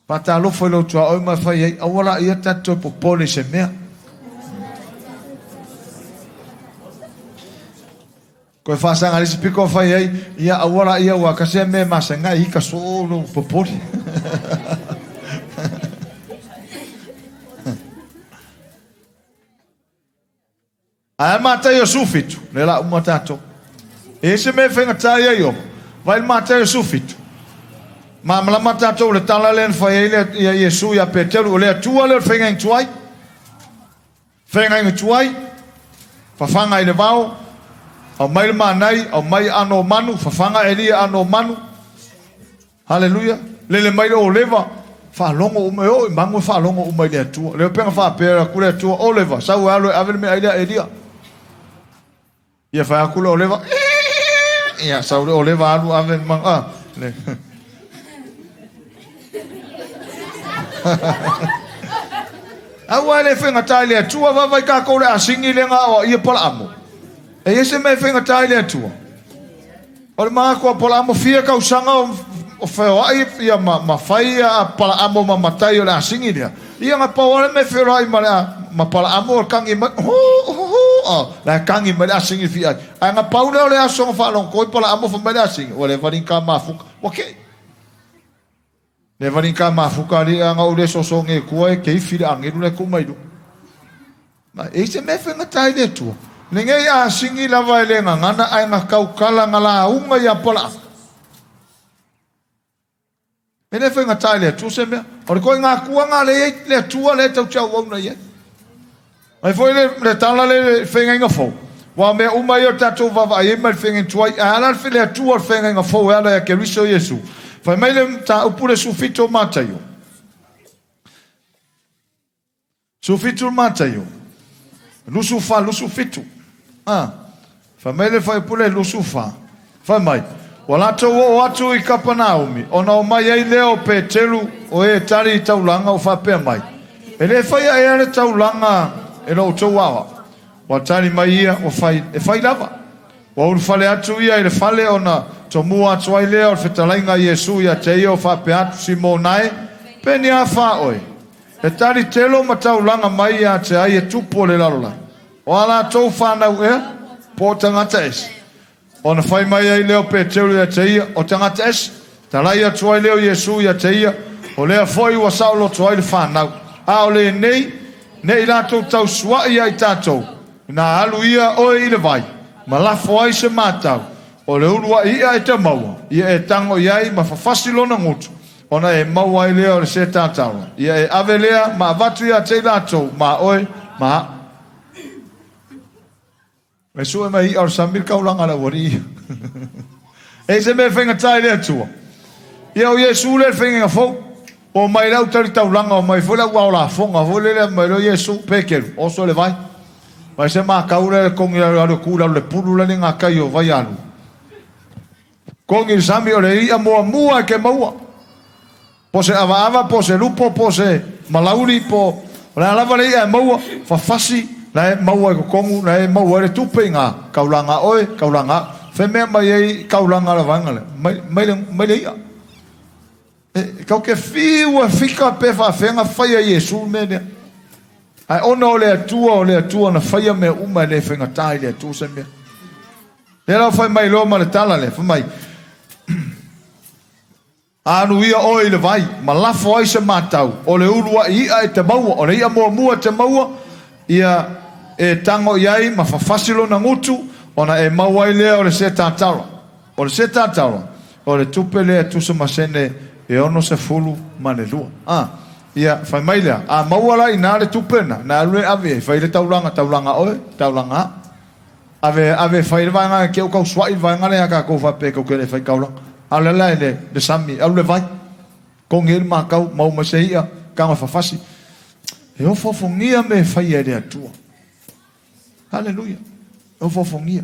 Faatalofa i lou tuaoi ma e fai ai, aua laia ta te toe popole i se mea. Koe faasaga le isi piko fai ai, ia aua laia ua kasi a mea e masani ai ika soo lou popole. Ae a Mataio 17, lea la uma tatou. E i ai se mea e faigata ia Ioba. Vai le Mataio 17. Malamalama tatou le tala lea na fai ai le, ia Iesu ia Peteru, o le Atua lea o le feagaiga tuai. Feagaiga tuai, fafaga i le vao, aumai le manai, aumai aano o manu, fafaga Elia aano o manu. Haleluia! Lele mai le oleva, faalogo uma, e oo i magu e faalogo uma i le Atua. Le upega faapea atu le Atua, Oleva, sau e alu e ave le meaai lea a Elia. Ia fai atu le oleva, ia sau le oleva alu ave le magu, ah, le. Aua e le faigata i le Atua, vaavaai tatou le asigi lea na aoaia Palaamo. E i ai se mea e faigata i le Atua? O le manatu a Palaamo, fia tausaga o feoai ia ma, ma fai a Palaamo ma matai o le asigi lea. Ia na pau lava le mea e feoai ma, le, ma Palaamo o le kagi mai, hu, hu, hu, oh, la e kagi mai le asigi fiai. Ae na pau lea o le aso na faalogo ai Palaamo fai mai le asigi, ua leva ni ka mafuka. Ua kei. Leva ni ka mafuka ali a na ou le sosogi e kua e keifi le agelu le ku mai luga. Ma e i se mea e faigata ai le Atua. Lenei asigi lava e le gagana ae na taukala na lauga ia Palaamo. E le faigata i le Atua se mea. O le koiga atua na lea i ai le Atua lea e tau te auauna i ai. Ai foi le, le tala le le feagaiga fou. Ua o mea uma ia o tatou vaavaai ai mai le feagaiga tuai. Ae ala le Atua o le feagaiga fou e ala ia Keriso Iesu. Fai mai le mataupu le 17 o Mataio. 17 o Mataio. 24, 27. Ah. Fai mai le fuaiupu lea 24, fai mai, Ua latou oo atu i Kapanaumi, ona omai ai lea o Peteru, o e tali i taulaga, o faapea mai, E le faia ea le taulaga e lo outou aoao? Ua tali mai ia, Ua fai, e fai lava. Ua ulufale atu ia i le fale, ona tomua atu ai lea o le fetalaiga a Iesu ia te ia, o faapea atu, Simona e, pe ni a fa oe? E tali telo ma taulaga mai ia te ai e tupu o le lalolagi. O a latou fanau ea? Po o tagata ese? Ona fai mai ai lea o Peteru ia te ia, O tagata ese. Talai atu ai lea o Iesu ia te ia, O lea foi ua saoloto ai le fanau. A o lenei, ne i latou tausuaʻi ia i tatou, ina alu ia oe i le vai, ma lafo ai se matau, o le uluai iʻa e te maua, ia e tago i ai ma fafasi lona gutu, Ona e maua ai lea o le setatala, ia e ave lea ma avatu ia te i latou, ma oe, ma aʻu. E sue mai iʻa o le sami le taulaga a le aualii ia. E i se mea e faigata i le Atua. Ia o Iesu lea le faigaiga fou. O mai le au tali taulaga, o mai foi le au ao lafoga foi lele mai lea o Iesu, Peteru, oso le vai. Vai se makau lea le kongi alu alu ku lalo le pulu lani ngā kai o vai alu. Kongi le sami o le iʻa muamua e ke maua. Po se avaava, po se lupo, po se malauli, po o le a lava le iʻa e maua, fafasi, la e maua i totonu, la e maua ai le tupe i ngā kaulaga a oe, kaulaga aʻu. Fai mea mai ai kaulaga a le vaega lea, mai, mai le, mai le iʻa. E, kau ke fiu e fika pe faafea na faia e Iesu le mea lea. Ae ona o le Atua, o le Atua na faia mea uma e le faigata i le Atua se mea. Lea la fai mai loa ma le tala lea, fai mai, Alu ia oe i le vai, ma lafo ai se matau, o le uluai iʻa e te maua, o le iʻa muamua e te maua, ia e tago i ai ma fafasi lona gutu, ona e maua ai lea o le setatala. O le setatala, o le tupe lea e tusa ma sene e 62. A, ia, fai mai lea, a maua la inā le tupe lena, na alu e ave ai, fai le taulaga, taulaga oe, taulaga aʻu. Ave, ave fai le vaega ke o kau sua'i le vaega lea a kākou faapea kau ke le fai kaulaga. A o le ala i le, le sami, alu le vai, kogi ai le makau, maua mai se i'a, tago e fafasi. E ofoofogia mea e faia e le Atua. Haleluia. E ofoofogia.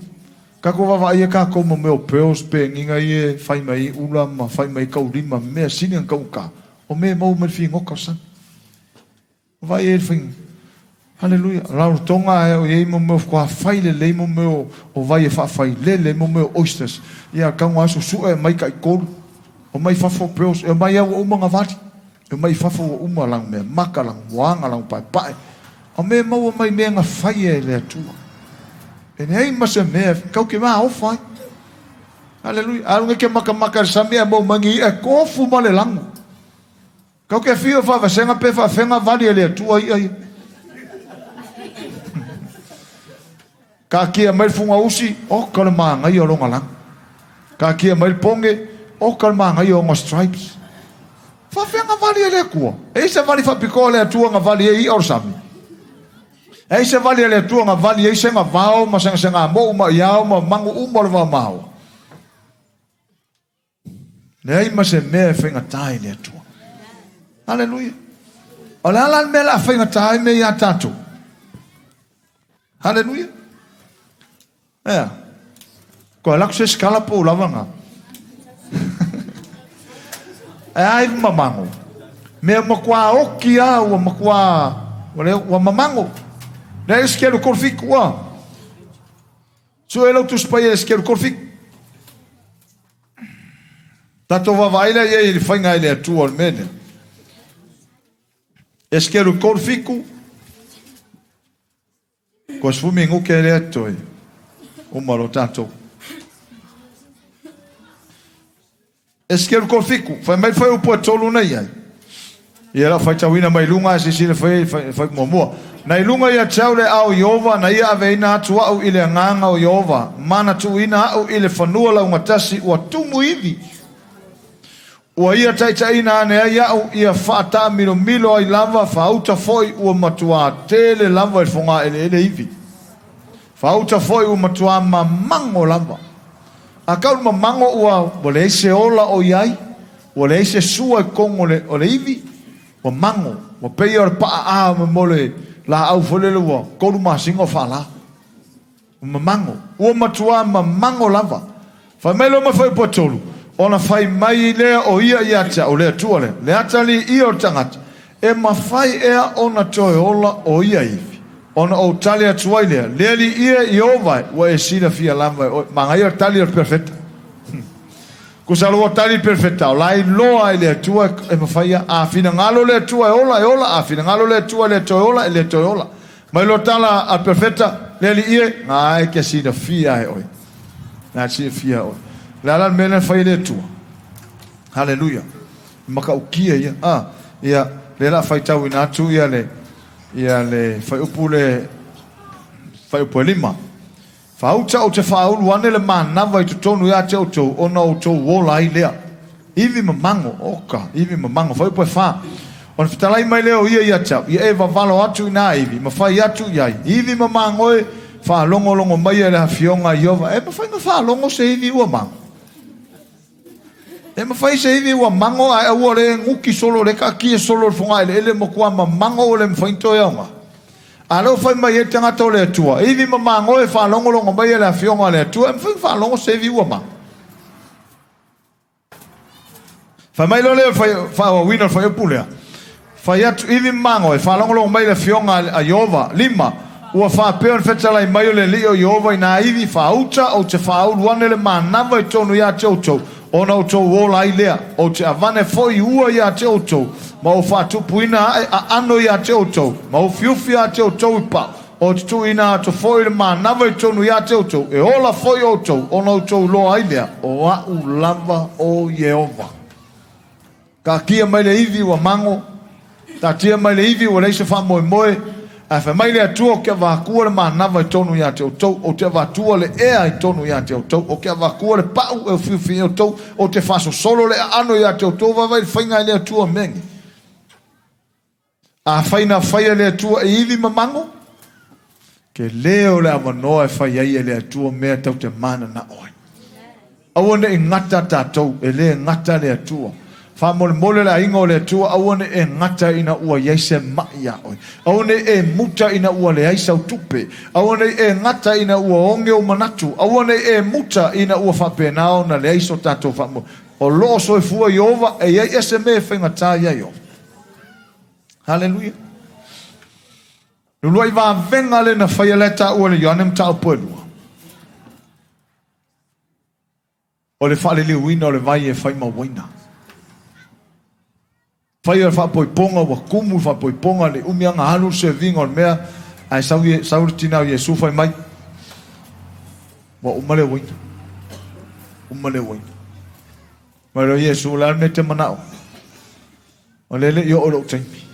Tatou vaavaai ia tatou ma mea o pearls, peniga ia e fai mai ai ula ma fai mai ai taulima, mea sili ona taugata, o mea e maua mai le figota o le sami. Vaai ai le faiga. Haleluia. Rarotonga e o i ai mo mea faatoa fai lelei mo mea o vai e faafailele mo mea o oysters. Ia tago lava susue aumai taitolu. Omai fafo pearls. E omai lava ua uma ona vali. E omai i fafo ua uma lana mea maka, lana moaga, lana paepae. O mea e maua mai mea na faia e le Atua. E leai ma se mea kau ke maofa ai. Haleluia. Alu nei ke makamaka i le sami ae maua mai ni i'a e tofu ma le lago. Kau ke afio faavasega pe faafega vali e le Atua i'a ia. Taatia mai le fugausi, oka le manaia o lona lagi. Taatia mai le poge, oka le manaia o ona stripes. Faafega vali e le Atua. E i se vali faapitoa a le Atua na vali ai i'a o le sami. E i se vali a le Atua na vali ai sega vao ma sega segamou ma iao ma manu uma o le vaomaoa. Leai ma se mea e faigata i le Atua. Haleluia. O le a la le mea o le a faigata ai mea ia tatou? Haleluia. Ea. Ko alu atu se isi tala po ua lava lena. Ae a ivi mamago? Mea matua oti lava ua matua ua mamago. Leai le sikelu 37 ua. Sue lau Tusi Paia i le sikelu 37. Tatou vaavaai lea i ai i le faiga e le Atua o le mea lea. Esekielu 37, ko 10 minute lea toe uma lo tatou. Esekielu 37, fai mai le fuaiupu e tolu na i ai. Ia lau faitauina mai luga ae silasila fai fai, fai muamua. Na i luga ia te au le ao Ieova, na ia aveina atu a'u i le agaga o Ieova, ma na tuuina a'u i le fanua laugatasi ua tumu ivi. Ua ia taitaiina ane ai a'u ia faataamilomilo ai lava, faauta foi ua matuā tele lava i le fogaeleele ivi. Faauta foi ua matuā mamago lava. A kau le mamago ua ua leai se ola o i ai, ua leai se sua i totonu o le, o le ivi, ua mago, ua pei o le paʻaʻā mo le lāʻau foi lele ua tolu masina o faalā. Ua mamago, ua matuā mamago lava. Fai mai loa ma fuaiupu e tolu, ona fai mai lea o ia ia te au, le Atua lea, le atalii o le tagata, E mafai ea ona toe ola o ia ivi? Ona ou tali atu ai lea, Le Alii e, Ieova e, ua e silafia lava e oe. Manaia le tali o le perofeta. Kusa ua tali le perofeta, o la e iloa e le Atua e mafai a. A finagalo le Atua e ola, e ola. A finagalo le Atua e le toe ola, e le toe ola. Mai loa tala a le perofeta, Le Alii e, na e ke silafia e oe. Na e silafia e oe. Le a la le mea lea na fai e le Atua? Haleluia. Matautia ia. A, ia, lea la faitauina atu ia le, ia le fuaiupu le, fuaiupu e lima. Faauta ou te faaulu ane le manava i totonu ia te outou, ona outou ola ai lea. Ivi mamago, oka, ivi mamago, fuaiupu e fa. Ona fetalai mai lea o ia ia te au, ia e vavalo atu i nā ivi, ma fai atu i ai, ivi mamago e, faalogologo mai e le Afioga a Ieova. E mafai ona faalogo se ivi ua mago? E mafai se ivi ua mago ae aua le guti solo le taatia solo i le fogaeleele matua mamago ua le mafai ona toe aoga. A lea ua fai mai ai le tagata o le Atua, e ivi mamago e faalogologo mai e le Afioga a le Atua, e mafai ona faalogo se ivi ua mago. Fai mai loa lea o le faaauauina o le fuaiupu lea, Fai atu, ivi mamago e faalogologo mai le Afioga a Ieova. Lima, Ua faapea ona fetalai mai o le Alii o Ieova i nā ivi faauta, ou te faaulu ane le manava i totonu ia te outou, ona outou ola ai lea. Ou te avane foi ua ia te outou, ma ou faatupuina ae aano ia te outou, ma ufiufi ia te outou i pao. Ou te tuuina atu foi le manava i totonu ia te outou, e ola foi outou, ona outou iloa ai lea, o a'u lava o Ieova. Taatia mai le ivi ua mago, taatia mai le ivi ua leai se faamoemoe, ae fai mai le Atua, Ou te avatua le manava i totonu ia te outou, ou te avatua le ea i totonu ia te outou, ou te avatua le pau e ufiufi ai outou, ou te faasosolo le aano ia te outou, vaavaai le faiga e le Atua mea nei. Afai na faia e le Atua e ivi ma mago, Tele o le avanoa e fai ai e le Atua mea tatou te mananao ai. Aua ne i gata tatou, e le gata le Atua. Faamolemole le aiga o le Atua, aua ne i e gata ina ua i ai se ma'i iā oe. Aua ne i e muta ina ua leai sau tupe. Aua ne i e gata ina ua oge ou manatu. Aua ne i e muta ina ua faapena ona leai so tatou faamoemoe. O lo o soifua Ieova, e i ai ea se mea e faigata iā Ieova? Haleluia! Uluai vavega lea na faia lea taua e le Ioane mataupu e lua. O le faaliliuina o le vai e fai ma uaina. Fai o le faapoipoga ua tumu le faapoipoga le umi aga alu le serviga o le mea ae sau, sau le tina o Iesu fai mai ua uma le uaina. Uma le uaina. Mai loa Iesu, o le a le mea e te manao? O lea e le i oo i lou taimi.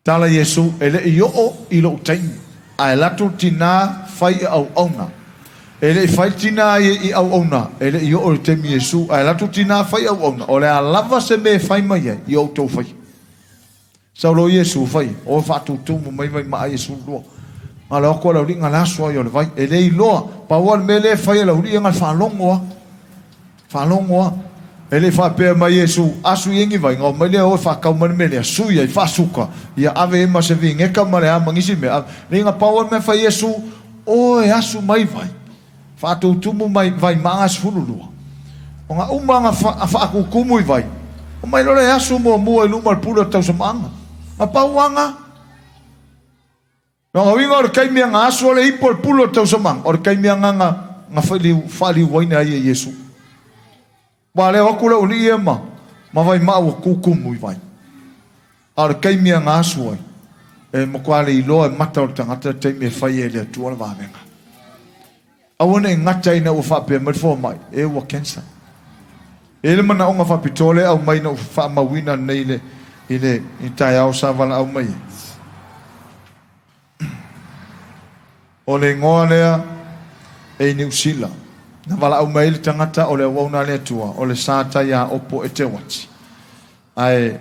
Tala Iesu, E le i oo i lou taimi, ae alu atu le tina fai i auauna. E le i fai le tina ia i auauna, e le i oo i le taimi Iesu, ae alu atu le tina fai i auauna, o le a lava se mea e fai mai ai, ia outou faia. Sau loa Iesu fai, o faatutumu mai vai maa ia 12. Na o le o atu a le aualii na le aso ai o le vai. E le iloa, pau lava le mea lea e fai e le aualii na o le faalogo lava. Faalogo lava. E le i faapea mai Iesu, asu i ai ni vai, na omai lea o e faatau mai le mea lea, sui ai, faasuka, ia ave i ai ma se vineka ma le a ma nisi mea. Leai na pau lava le mea fai Iesu, o e asu mai vai, faatutumu mai vai maa 12. Ona uma na faatutumu i vai, omai loa le asu muamua i luma o le pule o le tausamaaga. Na pau lava na. Lona uiga o le taimi e na asu o le ipu o le pule o le tausamaga, o le taimi a na na faaliuaina ai e Iesu. Ua leo atu le aualii ia ma ma vaimaa ua tutumu i vai. A o le taimi e na asu ai, e matua le iloa e mata o le tagata le taimi e fai ai e le Atua le vavega. Aua ne i gata ina ua faapea mai le fomai, e ua cancer. E i ai le manaoga faapitoa lea e aumai na ou faamauina nei i le, i le, i le taeao sa valaau mai ai. O le igoa lea e i Niu Sila. Na valaau mai ai le tagata o le auauna a le Atua, o le Sa Taiaopo Eteuati. Ae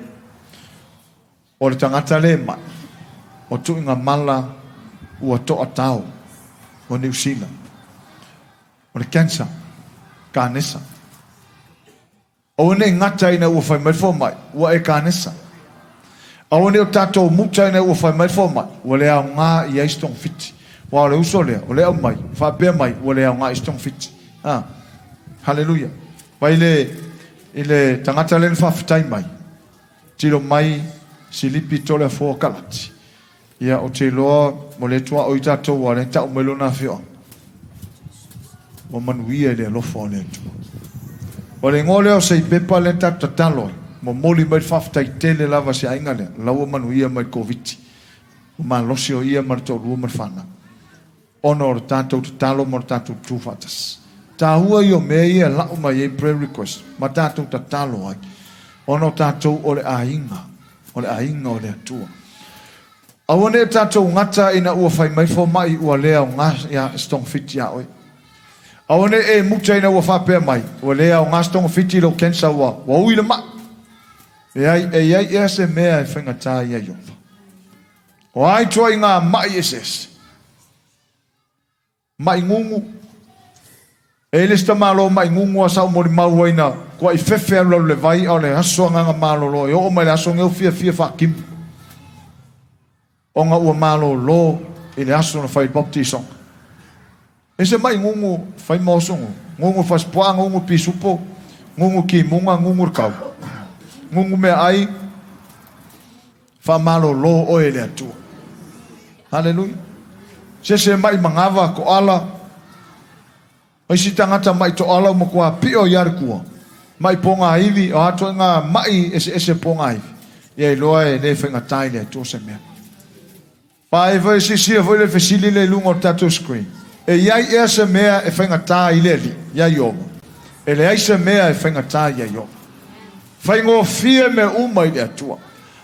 o le tagata le mai, o Tuigamala ua toatao o Niu Sila. O le cancer, kanesa. Aua ne i gata ina ua fai mai le fomai, ua e kanesa. Aua ne i o tatou muta ina ua fai mai le fomai, ua le aoga i ai se togafiti. Aua o le uso lea, o lea e aumai, faapea mai, ua le aoga i se togafiti. A, haleluia. Vai le, i le tagata lea na faafetai mai, tilo mai Silipi Toleafoa Kalati. Ia, ou te iloa ua le tuaoi tatou aua o lea e tau mai lona afioaga. Ua manuia i le alofa o le Atua. O le igoa lea o Seipepa lea tatou tatalo ai, momoli mai le faafetai tele lava se aiga lea, la ua manuia mai le Koviti. Ua malosi o ia ma le toalua ma le fanau. Ona o le tatou tatalo ma le tatou tutu faatasi. Taua ia o mea ia e lau mai ai prayer request ma tatou tatalo ai. Ona o tatou o le aiga, o le aiga o le Atua. Aua ne i tatou gata ina ua fai mai fomai ua le aoga ia se togafiti ia oe. Aua ne i e muta ina ua faapea mai ua le aoga se togafiti i lou cancer ua, ua ui le mai. Leai, e i ai ea se mea e faigata ia Ieova. O a ituaiga ma'i eseese? Ma'i gugu. E i ai le isi tamaloa ma'i gugu a sa ou molimau ai na kua'i fefe alu alu le vai a o le aso agaga malolo e oo mai le aso nei ua fiafia faatimu ona ua malolo i le aso na fai baptisoga. E se ma'i gugu fai ma oso gugu, gugu fasipuaa, gugu pisupo, gugu kimuga, gugu le kau, gugu meaai. Faamalolo oe e le Atua. Haleluia. Se se ma'i manava, koala, o isi tagata ma'i toala ua matua pio ia le kua. Ma'i pogaivi, o a ituaiga ma'i eseese pogaivi, ia iloa e le faigata i le Atua se mea. Pa e foi silasila foi le fesili lea i luga o le tatou screen. E i ai ea se mea e faigata i le Alii, iā Ieova? E leai se mea e faigata iā Ieova. Faigofie mea uma i le Atua.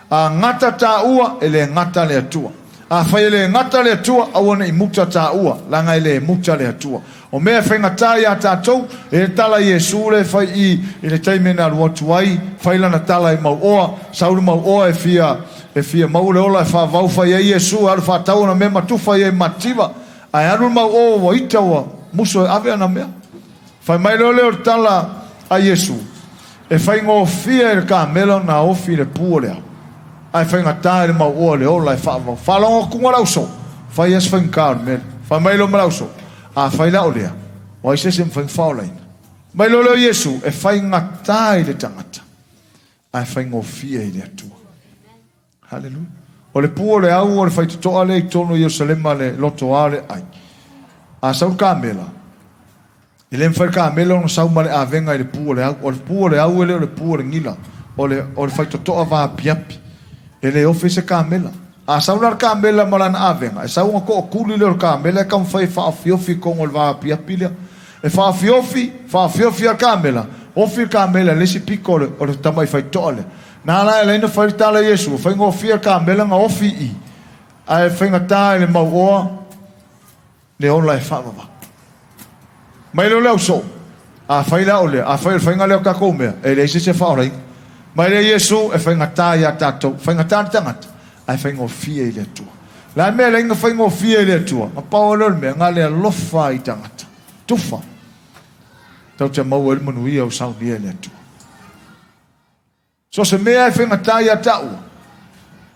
A gata tāua, e le gata le Atua. Afai e le gata le Atua, aua ne i muta tāua, leaga e le muta le Atua. O mea e faigata iā tātou, e le tala Iesu lea e fai i i le taimi na alu atu ai, fai lana tala i Mauoa, sau le Mauoa e fia E fia maua le ola e faavavau fai ai Iesu e alu faatau ana mea ma tufa ai i Matitiva. Ae alu le mauo ua ita ua musu e ave ana mea. Fai mai loa lea o le tala a Iesu, E faigofie i le kamela ona ofi i le pu o le au, ae faigata i le mauoa le ola e faavavau. Faalogo atuga le ausoo, fai lava si faigata o le mea lea. Fai mai loa ma le ausoo, Afai la o lea, o ai se isi e mafai ona faaolaina? Mai loa lea o Iesu, E faigata i le tagata, ae faigofie i le Atua. Haleluia. O le pu o le au o le faitotoa lea i totonu o Ierusalema le lotoa o le ai. A sau le kamela, e le mafai le kamela ona sau ma le avega i le pu o le au. O le pu o le au e le o le pu o le gila, o le, o le faitotoa vaapiapi. E le ofe se kamela. A sau la le kamela ma lana avega, e sau ona tootuli lea o le kamela e taumafai e faaofiofi i totonu o le vaapiapi lea. E faaofiofi, faaofiofi lava le kamela, ofi le kamela i le isi pito o le, o le tamai faitotoa lea. Na ala e ala ai ona fai le tala a Iesu, ua faigofie le kamela na ofi i i, ae faigata i le mauoa le ola e faavavau. Mai lea o le ausoo, afai la o lea, afai o le faiga lea o tatou mea, e leai se isi e faaolaina. Mai lea Iesu e faigata ia tatou, faigata i le tagata, ae faigofie i le Atua. O le a le mea e ala ai ona faigofie i le Atua? Na pau lava lea o le mea, na o le alofa i tagata. Tufa. Tatou te maua ai le manuia ua saunia e le Atua. So o se mea e faigata ia te au,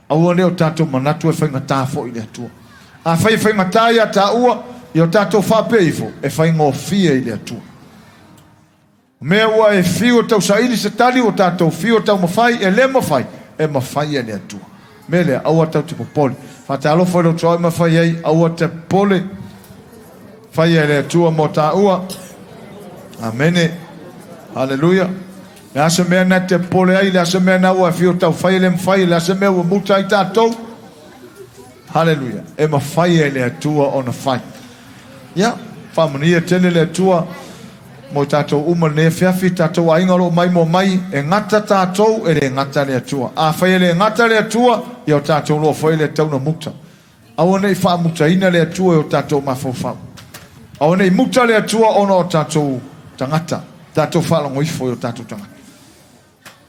aua ne o tatou manatu e faigata foi i le Atua. Afai e faigata ia taua, ia o tatou faapea ifo, e faigofie i le Atua. O mea ua e fiu e tausaili se tali, ua tatou fiu e taumafai, e le mafai, e mafai e le Atua. Mea lea, aua tatou te popole. Faatalofa i lou tuaoi ma fai ai, aua te popole. Faia e le Atua mo taua. Amene. Haleluia. Le a se mea na te popole ai, le a se mea na ua e fiu tau fai e le mafai, le a se mea ua muta ai tatou. Haleluia. E mafai e le Atua ona fai. Ia, faamanuia tele le Atua mo i tatou uma i lenei afiafi, tatou aiga o lo o maimoa mai, e gata tatou, e le gata le Atua. Afai e le gata le Atua, ia o tatou loa foi le tatau ona muta. Aua ne i faamutaina le Atua e o tatou mafaufau. Aua ne i muta le Atua ona o tatou tagata, tatou faalogo ifo i o tatou tagata.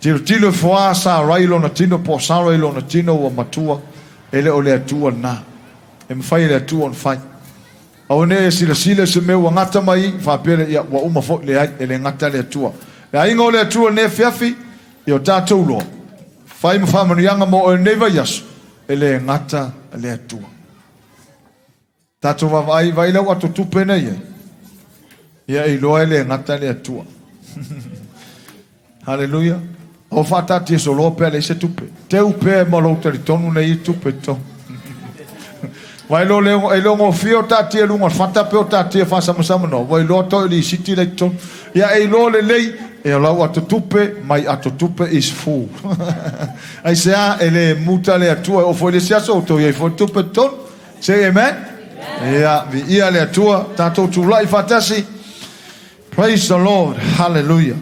Tilotilo ifo lava Sarai i lona tino po o Sara i lona tino ua matua, e le o le Atua lena. E mafai e le Atua ona fai. Aua ne i e silasila i se mea ua gata mai i, faapea lea, ia, ua uma foi, leai, e le gata le Atua. Le aiga o le Atua i lenei afiafi, ia o tatou loa, fai ma faamanuiaga mo oe i lenei vaiaso, e le gata le Atua. Tatou vaavaai, vaai lau ato tupe na i ai. Ia e iloa e le gata le Atua. Haleluia. O faataatia soloa pe a leai se tupe. Teu pea ma lou talitonu nei i tupe tonu. Vai lo le e lo gofie o taatia i luga o le fata pe o taatia faasamasama noa. Ua iloa toe lisiti la i totonu. Ia e iloa lelei e o lau ato tupe my ato tupe is full. Aisea e le muta le Atua e oo foi i le isi aso ua toe i ai foi le tupe i totonu. Say amen. Ia, viia le Atua, tatou tulai faatasi. Praise the Lord. Hallelujah.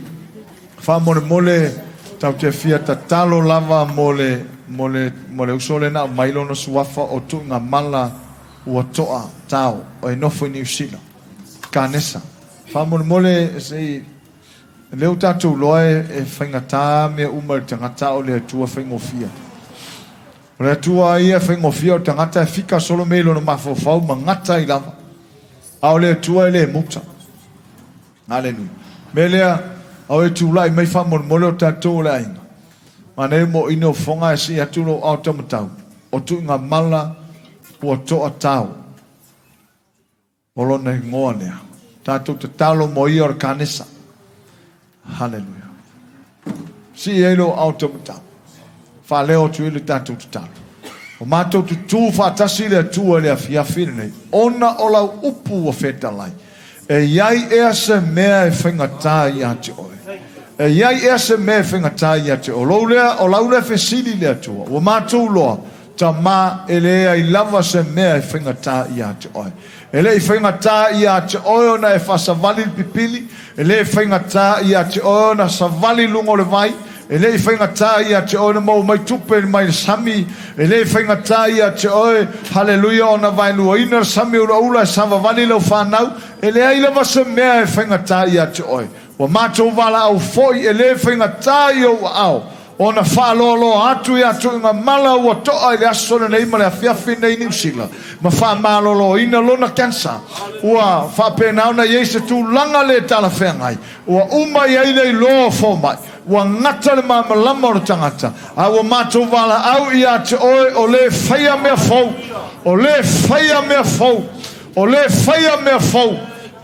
Faamolemole tatou te fia tatalo lava mo le mo le mo le uso lea na aumai lona suafa o Tuigamala ua toa tao e nofo i Niu Sila. Kanesa. Faamolemole se i lea ua tatou iloa e faigata mea uma i le tagata a o le Atua e faigofie. O le Atua lava ia e faigofie o le tagata e fika solo mea i lona mafaufau ma gata ai lava. A o le Atua e le muta. Aleluia. Mea lea, ao e tulai mai faamolemole o tatou o le aiga. Manaia moʻoina o fofoga ae sii atu lou ao taumatau. O Tuigamala ua toa tao. O lona igoa lea. Tatou tatalo mo ia o le kanesa. Haleluia. Sii ai lou ao taumatau. Faaleo atu ai le tatou tatalo. O matou tutū faatasi i le Atua i le afiafi lenei, ona o lau upu ua fetalai. E i ai ea se mea e faigata ia te oe? E i ai ea se mea e faigata ia te oe? O lou lea, o lau lea fesili i le Atua. Ua matou iloa, Tama, e leai lava se mea e faigata ia te oe. E le i faigata ia te oe ona e faasavali le pipili, e le faigata ia te oe ona savali i luga o le vai, e le i faigata ia te oe ona maua mai tupe mai le sami, e le faigata ia te oe, haleluia, ona vaeluaina le sami ulaula e savavali lau fanau, e leai lava se mea e faigata ia te oe. Ua matou valaau foi e le faigata i ou aao. Ona faaloaloa atu ia Tuigamala ua to'a i le aso lenei ma le afiafi lenei i Niu Sila ma faamaloloina lona cancer. Ua faapena ona i ai se tulaga le talafeagai ua uma i ai le iloa o fomai, ua gata le malamalama o le tagata, a ua matou valaau ia te oe o le faia mea fou, o le faia mea fou, o le faia mea fou,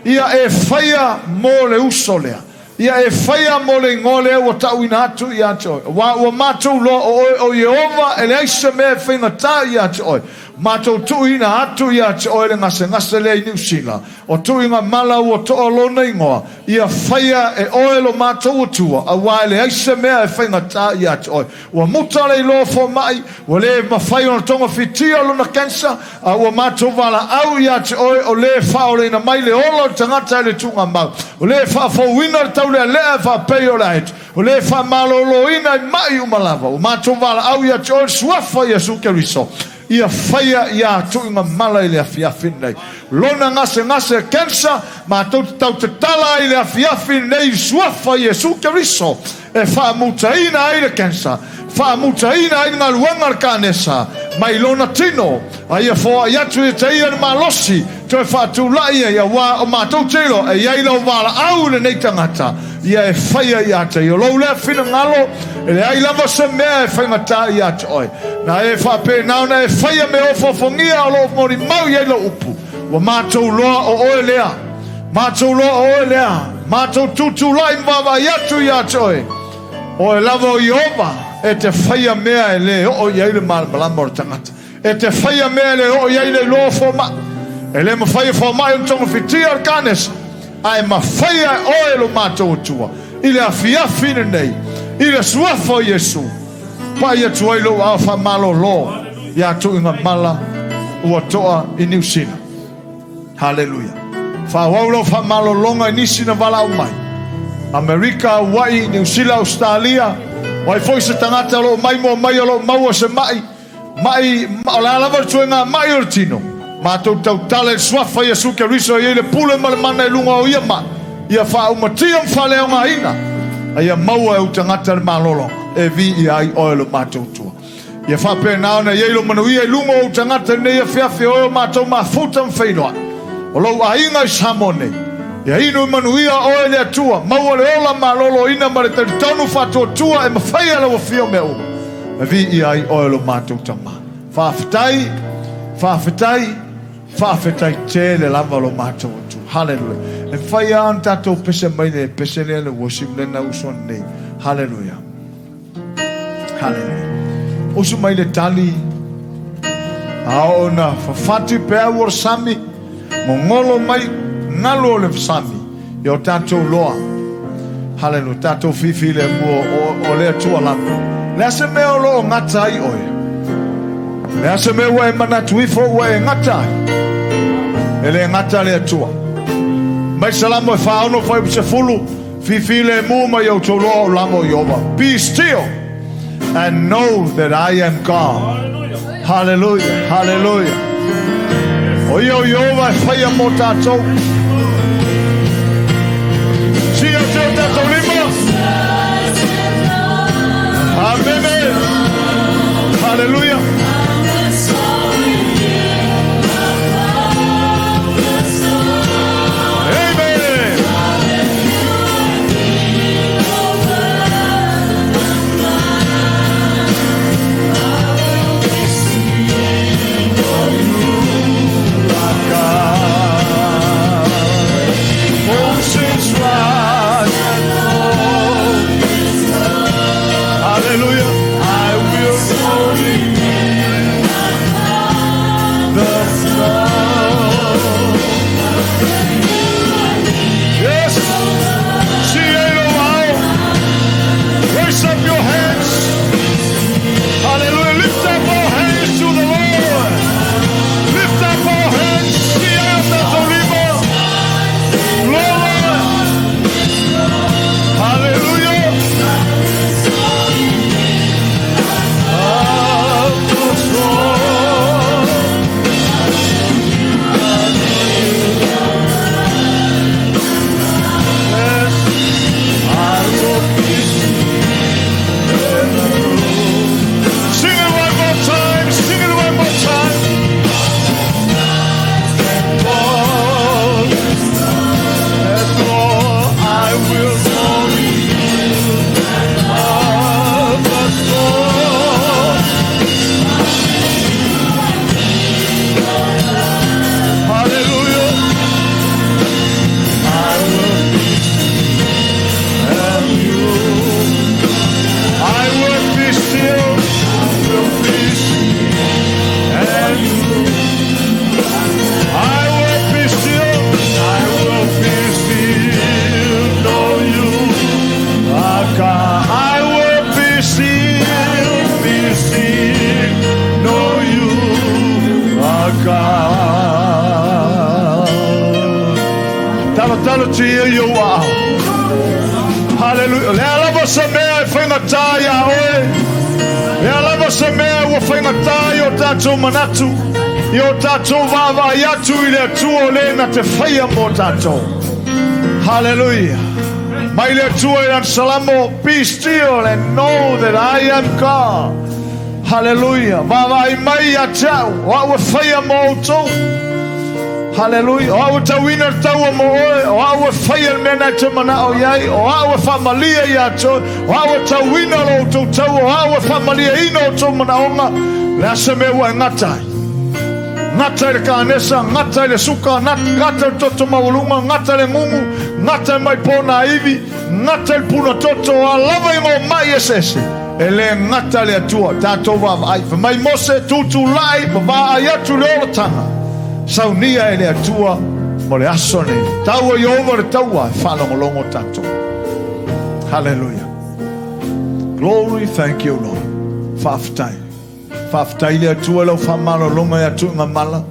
ia e faia mo le uso lea. Ia e faia mo le igoa lea ua ta'uina atu ia te oe, auā ua matou iloa o oe o Ieova, e leai se mea e faigata ia te oe. Matou tuuina atu ia te oe le gasegase lea i Niu Sila, o Tuigamala ua to'a lona igoa, ia faia e oe lo matou Atua, auā e leai se mea e faigata ia te oe. Ua muta le iloa o fomai, ua le mafai ona togafitia lona cancer, a ua matou valaau ia te oe o le faaolaina mai le ola o le tagata e le tuugamau, o le faafouina le taulealea e faapei o le aeto, o le faamaloloina i ma'i uma lava. Ua matou valaau ia te oe i le Suafa o Iesu Keriso, ia faia ia Tuigamala i le afiafi lenei. Lona gasegase cancer, matou te tautatala ai i le afiafi lenei i le Suafa o Iesu Keriso, e faamutaina ai le cancer, faamutaina ai le galuega a le kanesa mai lona tino, a ia foai atu ia te ia le malosi toe faatulai ai, auā o matou te iloa e i ai lau valaau i lenei tagata, ia e faia ia te ia. O lou lea finagalo, e leai lava se mea e faigata ia te oe. Na e faapena ona e faia mea ofoofogia o lo o molimau i ai lau upu. Ua matou iloa o oe lea. Matou loa o oe lea, matou tutulai ma vaavaai atu ia te oe. O oe lava o Ieova, e te faia mea e le oo i ai le malamalama o le tagata. E te faia mea e le oo i ai le iloa o fomai. E le mafai e fomai ona togafitia le kanesa, ae mafai e oe lo matou Atua i le afiafi lenei, i le suafa o Iesu, pai atu ai lou ao faamalolo ia Tuigamala ua toa i Niu Sila. Haleluia. Faaauau lau faamalologa i nisi na valaau mai. Amerika, Hawaii, Niu Sila, Ausetalia, o ai foi se tagata o lo o maimoa mai o lo o maua se ma'i, ma'i, o le a lava le tuaiga ma'i o le tino, matou tautala i le Suafa Iesu Keriso e i ai le pule ma le mana i luga o ia ma'i, ia faaumatia ma faaleaogaina, a ia maua e ou tagata le malologa e viia ai oe lo matou Atua. Ia faapena ona i ai lou manuia i luga o ou tagata i lenei afiafi, o oe o matou mafuta ma feiloai, o lou aiga i Samoa nei. Ia inu i manuia oe le Atua, maua le ola maloloina ma le talitonu faatuatua e mafai e lau afio mea uma, e viia ai oe lo matou Tama. Faafetai, faafetai, faafetai tele lava lo matou Atua. Haleluia. E mafai lava ona tatou pese mai le pese lea le worship lea na uso nei. Haleluia. Haleluia. Usu mai le tali, a oo na fafati peau o le sami, gogolo mai galu o le sami, ia o tatou loa. Haleluia. Tatou fifilemu o le Atua lava. Le a se mea o lo o gata ai oe? Le a se mea ua e manatu ifo ua e gata ai? E le gata le Atua. Mai Salamo e 46 fuaiupu 10, Fifilemu ma ia outou loa o lama o Ieova. Be still and know that I am God. Hallelujah, hallelujah. O ia o Ieova e faia mo tatou. Sia te o tatou lima. Amene. Hallelujah. Amen. Immortality e i ou aao. Haleluia. O le a lava se mea e faigata iā oe, le a lava se mea ua faigata i o tatou manatu, i o tatou vaavaai atu i le Atua o le na te faia mo tatou. Haleluia. Mai le Atua i lana Salamo, "Be still and know that I am God." Haleluia. Vaavaai mai ia te au, o au e faia mo outou. Haleluia. O au e tauina le taua mo oe, o au e faia le mea na e te manao i ai, o au e faamalie ia te oe, o au e tauina lo outou taua, o au e faamalieina outou manaoga. Le a se mea ua e gata ai? Gata i le kanesa, gata i le suka, gata i le toto maualuga, gata i le gugu, gata i mai pona ivi, gata i le puna toto, a lava i ngō mai eseese. E le gata le Atua, tatou vaavaai. Fai mai Mose, tutulai, ma vaai atu le olataga. Saunia e le Atua mo le aso nei. Taua Ieova le taua, e faalogologo tatou. Hallelujah. Glory, thank you, Lord. Faafetai. Faafetai le Atua i lau faamalologa ia Tuigamala.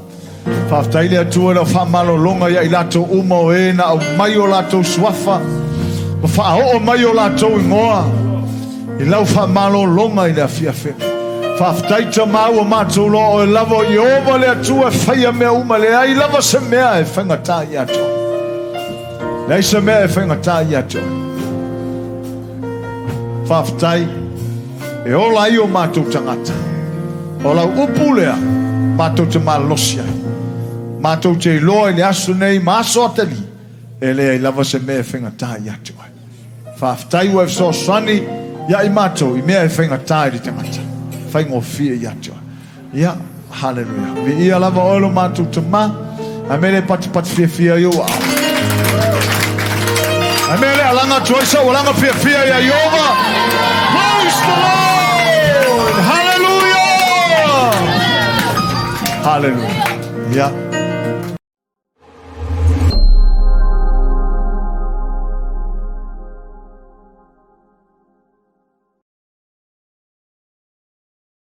Faafetai le Atua i lau faamalologa ia i latou uma o e na aumai o latou suafa ma faaoo mai o latou igoa i lau faamalologa i le afiafi. Faafetai Tamā ua matou iloa o oe lava o Ieova le Atua e faia mea uma, leai lava se mea e faigata ia te oe. Leai se mea e faigata ia te oe. Faafetai e ola ai o matou tagata. O lau upu lea, matou te malolosi ai. Matou te iloa i le aso nei ma aso atalii, e leai lava se mea e faigata ia te oe. Faafetai ua e fesoasoani ia i matou i mea e faigata i le tagata. Faigofie ia te oe. Ia, haleluia. Viia lava oe lo matou Tamā. A mea le patipati fiafia i ou aao. A mea le alaga atu ai sau alaga fiafia ia Ieova. Praise the Lord! Hallelujah! Hallelujah. Ia.